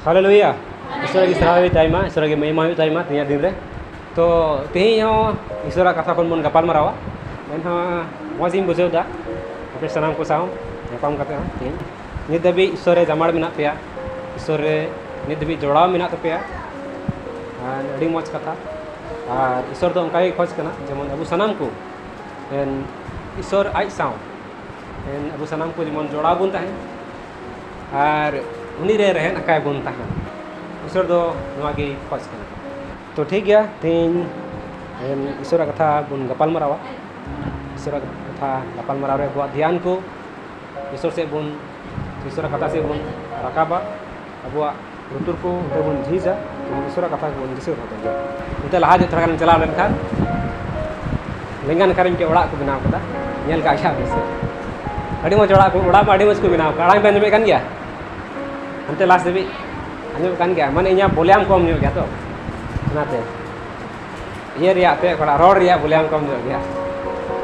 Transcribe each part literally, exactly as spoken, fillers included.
ᱦᱟᱞᱮᱞᱩᱭᱟ᱾ ᱤᱥᱚᱨ ᱜᱮ ᱥᱟᱨᱦᱟᱣ ᱦᱩᱭᱩᱜ ᱛᱟᱭᱢᱟ, ᱤᱥᱚᱨ ᱜᱮ ᱢᱚᱦᱤᱢᱟ ᱦᱩᱭᱩᱜ ᱛᱟᱭᱢᱟ ᱛᱮᱦᱮᱧᱟᱜ ᱫᱤᱱ ᱨᱮ᱾ ᱛᱚ, ᱛᱮᱦᱮᱧ ᱦᱚᱸ ᱤᱥᱚᱨᱟᱜ ᱠᱟᱛᱷᱟ ᱠᱷᱚᱱ ᱵᱚᱱ ᱜᱟᱯᱟᱞ ᱢᱟᱨᱟᱣᱟ᱾ ᱮᱱᱦᱚᱸ ᱢᱚᱡᱽ ᱤᱧ ᱵᱩᱡᱷᱟᱹᱣ ᱮᱫᱟ ᱟᱯᱮ ᱥᱟᱱᱟᱢ ᱠᱚ ᱥᱟᱶ ᱧᱟᱯᱟᱢ ᱠᱟᱛᱮ ᱦᱚᱸ ᱛᱮᱦᱮᱧ᱾ ᱱᱤᱛ ᱫᱷᱟᱹᱵᱤᱡ ᱤᱥᱚᱨ ᱨᱮ ᱡᱟᱢᱟᱲ ᱢᱮᱱᱟᱜ ᱯᱮᱭᱟ, ᱤᱥᱚᱨ ᱨᱮ ᱱᱤᱛ ᱫᱷᱟᱹᱵᱤᱡ ᱡᱚᱲᱟᱣ ᱢᱮᱱᱟᱜ ᱛᱟᱯᱮᱭᱟ, ᱟᱨ ᱟᱹᱰᱤ ᱢᱚᱡᱽ ᱠᱟᱛᱷᱟ᱾ ᱟᱨ ᱤᱥᱚᱨ ᱫᱚ ᱚᱱᱠᱟ ᱜᱮ ᱠᱷᱚᱡᱽ ᱠᱟᱱᱟ, ᱡᱮᱢᱚᱱ ᱟᱵᱚ ᱥᱟᱱᱟᱢ ᱠᱚ, ᱮᱱ, ᱤᱥᱚᱨ ᱟᱡ ᱥᱟᱶ, ᱮᱱ, ᱟᱵᱚ ᱥᱟᱱᱟᱢ ᱠᱚ ᱡᱮᱢᱚᱱ ᱡᱚᱲᱟᱣ ᱵᱚᱱ ᱛᱟᱦᱮᱱ ᱟᱨ ᱩᱱᱤ ᱨᱮ ᱨᱮᱦᱮᱫ ᱟᱠᱟᱭ ᱵᱚᱱ ᱛᱟᱦᱮᱱ᱾ ᱤᱥᱚᱨ ᱫᱚ ᱱᱚᱣᱟ ᱜᱮ ᱠᱷᱚᱡᱽ ᱠᱟᱱᱟ᱾ ᱛᱚ, ᱴᱷᱤᱠ ᱜᱮᱭᱟ, ᱛᱮᱦᱮᱧ, ᱮᱱ, ᱤᱥᱚᱨᱟᱜ ᱠᱟᱛᱷᱟ ᱵᱚᱱ ᱜᱟᱯᱟᱞ ᱢᱟᱨᱟᱣᱟ᱾ ᱤᱥᱚᱨᱟᱜ ᱠᱟᱛᱷᱟ ᱜᱟᱯᱟᱞ ᱢᱟᱨᱟᱣ ᱨᱮ ᱟᱵᱚᱣᱟᱜ ᱫᱷᱮᱭᱟᱱ ᱠᱚ ᱤᱥᱚᱨ ᱥᱮᱫ ᱵᱚᱱ, ᱤᱥᱚᱨᱟᱜ ᱠᱟᱛᱷᱟ ᱥᱮᱫ ᱵᱚᱱ ᱨᱟᱠᱟᱵᱟ᱾ ᱟᱵᱚᱣᱟᱜ ᱞᱩᱛᱩᱨ ᱠᱚ ᱚᱸᱰᱮ ᱵᱚᱱ ᱡᱷᱤᱡᱟ, ᱡᱮᱢᱚᱱ ᱤᱥᱚᱨᱟᱜ ᱠᱟᱛᱷᱟ ᱜᱮᱵᱚᱱ ᱫᱤᱥᱟᱹ ᱫᱚᱦᱚ ᱫᱟᱲᱮᱭᱟᱜᱼᱟ᱾ ᱮᱱᱛᱮ ᱞᱟᱦᱟ ᱧᱚᱜ ᱛᱷᱚᱲᱟ ᱜᱟᱱ ᱪᱟᱞᱟᱣ ᱞᱮᱱᱠᱷᱟᱱ ᱞᱮᱸᱜᱟ ᱱᱟᱠᱷᱟ ᱨᱮ ᱢᱤᱫᱴᱮᱡ ᱚᱲᱟᱜ ᱠᱚ ᱵᱮᱱᱟᱣ ᱠᱟᱫᱟ, ᱧᱮᱞ ᱠᱟᱜ ᱜᱮᱭᱟ ᱯᱮ ᱥᱮ? ᱟᱹᱰᱤ ᱢᱚᱡᱽ ᱚᱲᱟᱜ ᱠᱚ, ᱚᱲᱟᱜ ᱢᱟ ᱟᱹᱰᱤ ᱢᱚᱡᱽ ᱠᱚ ᱵᱮᱱᱟᱣ ᱠᱟᱜᱼᱟ᱾ ᱟᱲᱟᱝ ᱯᱮ ᱟᱸᱡᱚᱢᱮᱫ ᱠᱟᱱ ᱜᱮᱭᱟ? ᱦᱟᱱᱛᱮ ᱞᱟᱥ ᱫᱷᱟᱹᱵᱤᱡ ᱟᱸᱡᱚᱢᱚᱜ ᱠᱟᱱ ᱜᱮᱭᱟ, ᱢᱟᱱᱮ ᱤᱧᱟᱹᱜ ᱵᱷᱚᱞᱤᱭᱟᱢ ᱠᱚᱢ ᱧᱚᱜ ᱜᱮᱭᱟ ᱛᱚ, ᱚᱱᱟᱛᱮ᱾ ᱤᱭᱟᱹ ᱨᱮᱭᱟᱜ ᱛᱮ ᱚᱠᱟᱴᱟᱜ ᱨᱚᱲ ᱨᱮᱭᱟᱜ ᱵᱷᱚᱞᱤᱭᱟᱢ ᱠᱚᱢ ᱧᱚᱜ ᱜᱮᱭᱟ᱾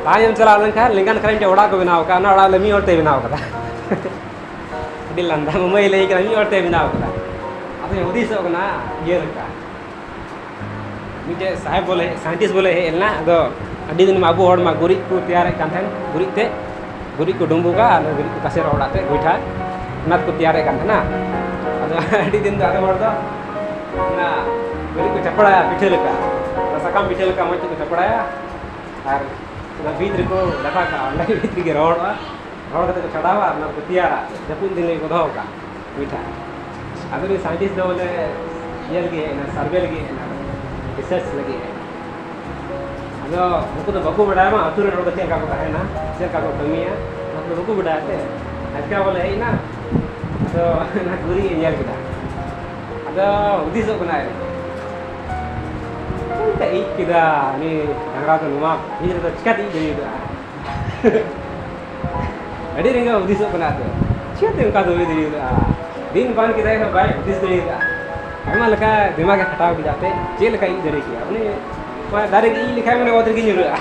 ᱛᱟᱭᱚᱢ ᱪᱟᱞᱟᱣ ᱞᱮᱱᱠᱷᱟᱱ ᱞᱮᱸᱜᱟ ᱱᱟᱠᱷᱟ ᱨᱮ ᱢᱤᱫᱴᱮᱡ ᱚᱲᱟᱜ ᱠᱚ ᱵᱮᱱᱟᱣ ᱠᱟᱜᱼᱟ, ᱚᱱᱟ ᱚᱲᱟᱜ ᱞᱮ ᱢᱤᱫ ᱦᱚᱲ ᱛᱮᱭ ᱵᱮᱱᱟᱣ ᱠᱟᱫᱟ᱾ ᱟᱹᱰᱤ ᱞᱟᱸᱫᱟ ᱢᱟᱢᱟᱭ ᱞᱟᱹᱭ ᱠᱟᱱᱟ, ᱢᱤᱫ ᱦᱚᱲ ᱛᱮᱭ ᱵᱮᱱᱟᱣ ᱠᱟᱫᱟ᱾ ᱟᱫᱚᱧ ᱦᱩᱫᱤᱥᱚᱜ ᱠᱟᱱᱟ ᱤᱭᱟᱹ ᱞᱮᱠᱟ, ᱢᱤᱫᱴᱮᱡ ᱥᱟᱦᱮᱵ ᱵᱚᱞᱮ, ᱥᱟᱭᱮᱱᱴᱤᱥᱴ ᱵᱚᱞᱮ ᱦᱮᱡ ᱞᱮᱱᱟ᱾ ᱟᱫᱚ ᱟᱹᱰᱤ ᱫᱤᱱ ᱢᱟ ᱟᱵᱚ ᱦᱚᱲ ᱢᱟ ᱜᱩᱨᱤᱡ ᱠᱚ ᱛᱮᱭᱟᱨᱮᱫ ᱠᱟᱱ ᱛᱟᱦᱮᱱ, ᱜᱩᱨᱤᱡ ᱛᱮ, ᱜᱩᱨᱤᱡ ᱠᱚ ᱰᱩᱸᱵᱩᱜᱟ ᱟᱨ ᱜᱩᱨᱤᱡ ᱠᱚ ᱛᱟᱥᱮ ᱨᱚᱦᱚᱲᱟᱜ ᱛᱮ ᱜᱚᱭᱴᱷᱟ, ᱚᱱᱟ ᱛᱮᱠᱚ ᱛᱮᱭᱟᱨᱮᱫ ᱠᱟᱱ ᱛᱟᱦᱮᱱᱟ᱾ ᱟᱫᱚ ᱟᱹᱰᱤ ᱫᱤᱱ ᱫᱚ ᱟᱫᱚᱢ ᱦᱚᱲ ᱫᱚ ᱚᱱᱟ ᱜᱩᱨᱤᱡ ᱠᱚ ᱪᱟᱯᱲᱟᱭᱟ ᱯᱤᱴᱷᱟᱹ ᱞᱮᱠᱟ, ᱚᱱᱟ ᱥᱟᱠᱟᱢ ᱯᱤᱴᱷᱟᱹ ᱞᱮᱠᱟ ᱢᱚᱡᱽ ᱛᱮᱠᱚ ᱪᱟᱯᱲᱟᱭᱟ ᱟᱨ ᱚᱱᱟ ᱵᱷᱤᱛ ᱨᱮᱠᱚ ᱞᱟᱴᱷᱟ ᱠᱟᱜᱼᱟ, ᱚᱸᱰᱮ ᱜᱮ ᱵᱷᱤᱛ ᱨᱮᱜᱮ ᱨᱚᱦᱚᱲᱚᱜᱼᱟ᱾ ᱨᱚᱦᱚᱲ ᱠᱟᱛᱮ ᱠᱚ ᱪᱷᱟᱰᱟᱣᱟ ᱟᱨ ᱚᱱᱟ ᱫᱚᱠᱚ ᱛᱮᱭᱟᱨᱟ, ᱡᱟᱹᱯᱩᱫ ᱫᱤᱱ ᱞᱟᱹᱜᱤᱫ ᱠᱚ ᱫᱚᱦᱚ ᱠᱟᱜᱼᱟ ᱜᱚᱭᱴᱷᱟ᱾ ᱟᱫᱚ ᱩᱱᱤ ᱥᱟᱭᱮᱱᱴᱤᱥᱴ ᱫᱚ ᱵᱚᱞᱮ ᱤᱭᱟᱹ ᱞᱟᱹᱜᱤᱫ ᱦᱮᱡ ᱮᱱᱟ, ᱥᱟᱨᱵᱷᱮ ᱞᱟᱹᱜᱤᱫ ᱦᱮᱡ ᱮᱱᱟ, ᱨᱤᱥᱟᱨᱪ ᱞᱟᱹᱜᱤᱫ ᱦᱮᱡ ᱮᱱᱟ᱾ ᱟᱫᱚ ᱩᱱᱠᱩ ᱫᱚ ᱵᱟᱠᱚ ᱵᱟᱰᱟᱭᱟ ᱵᱟᱝ, ᱟᱹᱛᱩ ᱨᱮᱱ ᱦᱚᱲ ᱫᱚ ᱪᱮᱫ ᱞᱮᱠᱟ ᱠᱚ ᱛᱟᱦᱮᱱᱟ, ᱪᱮᱫ ᱞᱮᱠᱟ ᱠᱚ ᱠᱟᱹᱢᱤᱭᱟ, ᱚᱱᱟ ᱠᱚᱫᱚ ᱵᱟᱠᱚ ᱵᱟᱰᱟᱭᱟ ᱥᱮ᱾ ᱟᱪᱠᱟ ᱵᱚᱞᱮ ᱦᱮᱡ ᱮᱱᱟ, ᱟᱫᱚ ᱚᱱᱟ ᱜᱩᱨᱤᱡ ᱮ ᱧᱮᱞ ᱠᱮᱫᱟ᱾ ᱟᱫᱚ ᱦᱩᱫᱤᱥᱚᱜ ᱠᱟᱱᱟᱭ, ᱪᱮᱫ ᱞᱮᱠᱟ ᱤᱡ ᱠᱮᱫᱟ ᱩᱱᱤ ᱰᱟᱝᱨᱟ ᱫᱚ, ᱱᱚᱣᱟ ᱵᱷᱤᱛ ᱨᱮᱫᱚ ᱪᱤᱠᱟᱛᱮ ᱤᱡ ᱫᱟᱲᱮ ᱠᱟᱜᱼᱟ? ᱟᱹᱰᱤ ᱨᱮᱸᱜᱮᱡ ᱦᱩᱫᱤᱥᱚᱜ ᱠᱟᱱᱟ ᱟᱫᱚ, ᱪᱤᱠᱟᱹᱛᱮ ᱚᱱᱠᱟ ᱫᱚ ᱦᱩᱭ ᱫᱟᱲᱮᱭᱟᱜᱼᱟ? ᱫᱤᱱ ᱵᱟᱝ ᱠᱮᱫᱟᱭ ᱦᱚᱸ ᱵᱟᱭ ᱦᱩᱫᱤᱥ ᱫᱟᱲᱮᱭᱟᱫᱟ᱾ ᱟᱭᱢᱟ ᱞᱮᱠᱟ ᱫᱤᱢᱟᱜᱽ ᱮ ᱠᱷᱟᱴᱟᱣ ᱠᱮᱫᱟ ᱛᱮ ᱪᱮᱫ ᱞᱮᱠᱟ ᱤᱡ ᱫᱟᱲᱮ ᱠᱮᱭᱟ? ᱩᱱᱤ ᱚᱱᱟ ᱫᱟᱨᱮ ᱜᱮ ᱤᱡ ᱞᱮᱠᱷᱟᱱ ᱢᱟᱱᱮ ᱚᱛ ᱨᱮᱜᱮ ᱧᱩᱨᱦᱟᱹᱜᱼᱟ᱾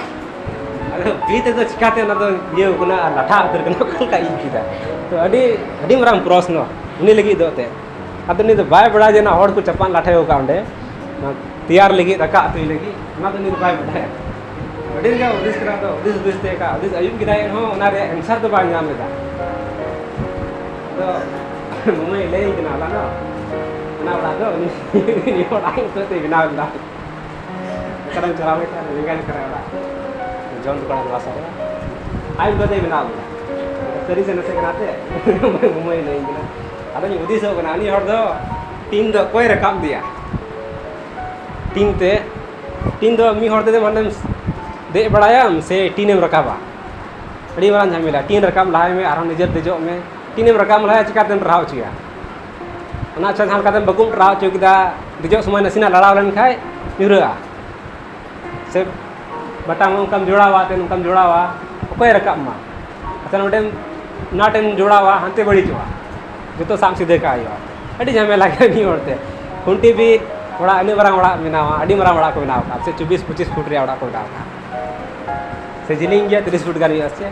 ᱟᱫᱚ ᱵᱷᱤᱛ ᱨᱮᱫᱚ ᱪᱤᱠᱟᱛᱮ ᱚᱱᱟ ᱫᱚ ᱤᱭᱟᱹ ᱠᱟᱱᱟ ᱟᱨ ᱞᱟᱴᱷᱟ ᱩᱛᱟᱹᱨ ᱠᱟᱱᱟ, ᱚᱠᱟ ᱞᱮᱠᱟ ᱤᱡ ᱠᱮᱫᱟ? ᱛᱚ ᱟᱹᱰᱤ, ᱟᱹᱰᱤ ᱢᱟᱨᱟᱝ ᱯᱨᱚᱥᱱᱚ ᱩᱱᱤ ᱞᱟᱹᱜᱤᱫ ᱫᱚ ᱮᱱᱛᱮᱫ᱾ ᱟᱫᱚ ᱩᱱᱤ ᱫᱚ ᱵᱟᱭ ᱵᱟᱲᱟᱭᱟ ᱡᱮ ᱚᱱᱟ ᱦᱚᱲ ᱠᱚ ᱪᱟᱯᱟᱫ ᱞᱟᱴᱷᱮ ᱟᱠᱟᱫ ᱚᱸᱰᱮ, ᱚᱱᱟ ᱛᱮᱭᱟᱨ ᱞᱟᱹᱜᱤᱫ, ᱫᱟᱠᱟ ᱩᱛᱩᱭ ᱞᱟᱹᱜᱤᱫ, ᱚᱱᱟ ᱫᱚ ᱩᱱᱤ ᱫᱚ ᱵᱟᱭ ᱵᱟᱲᱟᱭᱟ᱾ ᱟᱹᱰᱤ ᱨᱮᱸᱜᱮᱡ ᱦᱩᱫᱤᱥ ᱠᱟᱱᱟ, ᱟᱫᱚ ᱦᱩᱫᱤᱥ ᱦᱩᱫᱤᱥ ᱛᱮ ᱮᱠᱟ ᱦᱩᱫᱤᱥ ᱟᱹᱭᱩᱵ ᱠᱮᱫᱟᱭ, ᱮᱱᱦᱚᱸ ᱚᱱᱟ ᱨᱮᱭᱟᱜ answer ᱫᱚ ᱵᱟᱭ ᱧᱟᱢ ᱞᱮᱫᱟ᱾ ᱟᱫᱚ ᱢᱟᱢᱟᱭ ᱞᱟᱹᱭᱟᱹᱧ ᱠᱟᱱᱟ, ᱦᱚᱞᱟ ᱫᱚ ᱚᱱᱟ ᱚᱲᱟᱜ ᱫᱚ ᱩᱱᱤ ᱩᱱᱤ ᱦᱚᱲ ᱟᱡ ᱩᱛᱟᱹᱨ ᱛᱮᱭ ᱵᱮᱱᱟᱣ ᱞᱮᱫᱟ᱾ ᱚᱠᱟᱨᱮᱢ ᱪᱟᱞᱟᱣ ᱞᱮᱱᱠᱷᱟᱱ ᱵᱮᱸᱜᱟᱲ ᱠᱟᱱᱟ ᱚᱲᱟᱜ, ᱡᱚᱢ ᱫᱚᱠᱟᱱ ᱨᱮ ᱵᱟᱥᱟ ᱨᱮ ᱟᱡ ᱵᱟᱵᱟᱭ ᱵᱮᱱᱟᱣ ᱞᱮᱫᱟ᱾ ᱥᱟᱹᱨᱤ ᱥᱮ ᱱᱟᱥᱮ ᱠᱟᱱᱟ ᱛᱮ ᱢᱟᱢᱟᱭ ᱞᱟᱹᱭᱟᱹᱧ ᱠᱟᱱᱟ᱾ ᱟᱫᱚᱧ ᱦᱩᱫᱤᱥᱚᱜ ᱠᱟᱱᱟ, ᱩᱱᱤ ᱦᱚᱲ ᱫᱚ ᱴᱤᱱ ᱫᱚ ᱚᱠᱚᱭ ᱨᱟᱠᱟᱵ ᱫᱮᱭᱟ? ᱴᱤᱱ ᱛᱮ, ᱴᱤᱱ ᱫᱚ ᱢᱤᱫ ᱦᱚᱲ ᱛᱮᱫᱚ ᱢᱟᱱᱮᱢ ᱫᱮᱡ ᱵᱟᱲᱟᱭᱟᱢ ᱥᱮ ᱴᱤᱱᱮᱢ ᱨᱟᱠᱟᱵᱟ? ᱟᱹᱰᱤ ᱢᱟᱨᱟᱝ ᱡᱷᱟᱢᱮᱞᱟ᱾ ᱴᱤᱱ ᱨᱟᱠᱟᱵ ᱞᱟᱦᱟᱭ ᱢᱮ, ᱟᱨᱦᱚᱸ ᱱᱤᱡᱮᱨ ᱫᱮᱡᱚᱜ ᱢᱮ᱾ ᱴᱤᱱᱮᱢ ᱨᱟᱠᱟᱵ ᱞᱟᱦᱟᱭᱟ, ᱪᱤᱠᱟᱛᱮᱢ ᱴᱟᱨᱦᱟᱣ ᱦᱚᱪᱚᱭᱟ? ᱚᱱᱟ ᱟᱪᱪᱷᱟ, ᱡᱟᱦᱟᱸ ᱞᱮᱠᱟᱛᱮᱢ ᱵᱟᱹᱠᱩᱵ ᱴᱟᱨᱦᱟᱣ ᱦᱚᱪᱚ ᱠᱮᱫᱟ, ᱫᱮᱡᱚᱜ ᱥᱚᱢᱚᱭ ᱱᱟᱥᱮᱱᱟᱜ ᱞᱟᱲᱟᱣ ᱞᱮᱱᱠᱷᱟᱡ ᱧᱩᱨᱦᱟᱹᱜᱼᱟ᱾ ᱥᱮ ᱵᱟᱴᱟᱢ ᱚᱱᱠᱟᱢ ᱡᱚᱲᱟᱣᱟ, ᱛᱮ ᱱᱚᱝᱠᱟᱢ ᱡᱚᱲᱟᱣᱟ, ᱚᱠᱚᱭ ᱨᱟᱠᱟᱵ ᱢᱟ? ᱟᱪᱪᱷᱟ, ᱱᱚᱰᱮᱢ ᱱᱟᱴ ᱮᱢ ᱡᱚᱲᱟᱣᱟ, ᱦᱟᱱᱛᱮ ᱵᱟᱹᱲᱤᱡᱚᱜᱼᱟ, ᱡᱚᱛᱚ ᱥᱟᱵ ᱥᱤᱫᱷᱟᱹ ᱠᱟᱜ ᱦᱩᱭᱩᱜᱼᱟ᱾ ᱟᱹᱰᱤ ᱡᱷᱟᱢᱮᱞᱟ ᱜᱮᱭᱟ ᱢᱤᱫ ᱦᱚᱲᱛᱮ᱾ ᱠᱷᱩᱱᱴᱤ ᱵᱤᱫ, ᱚᱲᱟᱜ, ᱟᱹᱰᱤ ᱢᱟᱨᱟᱝ ᱚᱲᱟᱜ ᱵᱮᱱᱟᱣᱟ, ᱟᱹᱰᱤ ᱢᱟᱨᱟᱝ ᱚᱲᱟᱜ ᱠᱚ ᱵᱮᱱᱟᱣ ᱠᱟᱜᱼᱟ, ᱥᱮ ᱪᱚᱵᱵᱤᱥ ᱯᱚᱸᱪᱤᱥ ᱯᱷᱩᱴ ᱨᱮᱭᱟᱜ ᱚᱲᱟᱜ ᱠᱚ ᱵᱮᱱᱟᱣ ᱠᱟᱜᱼᱟ, ᱥᱮ ᱡᱤᱞᱤᱧ ᱜᱮᱭᱟ, ᱛᱤᱨᱤᱥ ᱯᱷᱩᱴ ᱜᱟᱱ ᱦᱩᱭᱩᱜᱼᱟ ᱥᱮ᱾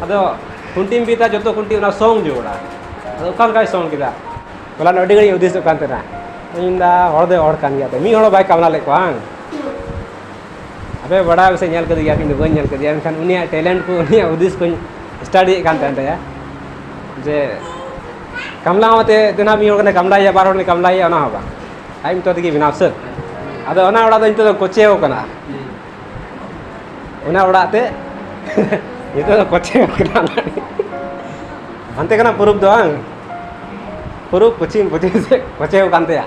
ᱟᱫᱚ ᱠᱷᱩᱱᱴᱤᱢ ᱵᱤᱫᱟ, ᱡᱚᱛᱚ ᱠᱷᱩᱱᱴᱤ ᱚᱱᱟ ᱥᱚᱝ ᱡᱩᱲᱟ᱾ ᱟᱫᱚ ᱚᱠᱟ ᱞᱮᱠᱟᱭ ᱥᱚᱝ ᱠᱮᱫᱟ? ᱦᱚᱞᱟ ᱟᱹᱰᱤ ᱜᱷᱟᱹᱲᱤᱡ ᱦᱩᱫᱤᱥᱚᱜ ᱠᱟᱱ ᱛᱟᱦᱮᱱᱟ, ᱤᱧ ᱫᱟ ᱦᱚᱲ ᱫᱚᱭ ᱦᱚᱲ ᱠᱟᱱ ᱜᱮᱭᱟ, ᱛᱚ ᱢᱤᱫ ᱦᱚᱲ ᱦᱚᱸ ᱵᱟᱭ ᱠᱟᱢᱞᱟ ᱞᱮᱫ ᱠᱚᱣᱟ ᱵᱟᱝ? ᱟᱯᱮ ᱵᱟᱲᱟᱭ ᱯᱟᱥᱮᱡ ᱧᱮᱞ ᱠᱟᱫᱮ ᱜᱮᱭᱟ, ᱤᱧ ᱫᱚ ᱵᱟᱹᱧ ᱧᱮᱞ ᱠᱟᱫᱮᱭᱟ, ᱮᱱᱠᱷᱟᱱ ᱩᱱᱤᱭᱟᱜ ᱴᱮᱞᱮᱱᱴ ᱠᱚ, ᱩᱱᱤᱭᱟᱜ ᱦᱩᱫᱤᱥ ᱠᱚᱧ ᱥᱴᱟᱰᱤᱭᱮᱫ ᱠᱟᱱ ᱛᱟᱦᱮᱱ ᱛᱟᱭᱟ᱾ ᱡᱮ ᱠᱟᱢᱞᱟ ᱦᱚᱸ ᱛᱮ ᱛᱮᱱᱟ ᱢᱤᱫ ᱦᱚᱲ ᱠᱟᱱᱟ ᱠᱟᱢᱞᱟᱭᱟ, ᱵᱟᱨ ᱦᱚᱲ ᱞᱮ ᱠᱟᱢᱞᱟᱭᱟ, ᱚᱱᱟ ᱦᱚᱸ ᱵᱟᱝ᱾ ᱟᱡ ᱢᱚᱛᱚ ᱛᱮᱜᱮ ᱵᱮᱱᱟᱣ ᱥᱟᱹᱛ᱾ ᱟᱫᱚ ᱚᱱᱟ ᱚᱲᱟᱜ ᱫᱚ ᱱᱤᱛᱚᱜ ᱫᱚ ᱠᱚᱪᱮᱣ ᱠᱟᱱᱟ᱾ ᱚᱱᱟ ᱚᱲᱟᱜ ᱛᱮ ᱱᱤᱛᱚᱜ ᱫᱚ ᱠᱚᱪᱮᱣ ᱠᱟᱱᱟ᱾ ᱦᱟᱱᱛᱮ ᱠᱟᱱᱟ ᱯᱩᱨᱩᱵ ᱫᱚ ᱵᱟᱝ? ᱯᱩᱨᱩᱵ, ᱯᱚᱪᱷᱤᱢ, ᱯᱚᱪᱷᱤᱢ ᱥᱮᱫ ᱠᱚᱪᱮᱣ ᱠᱟᱱ ᱛᱟᱭᱟ᱾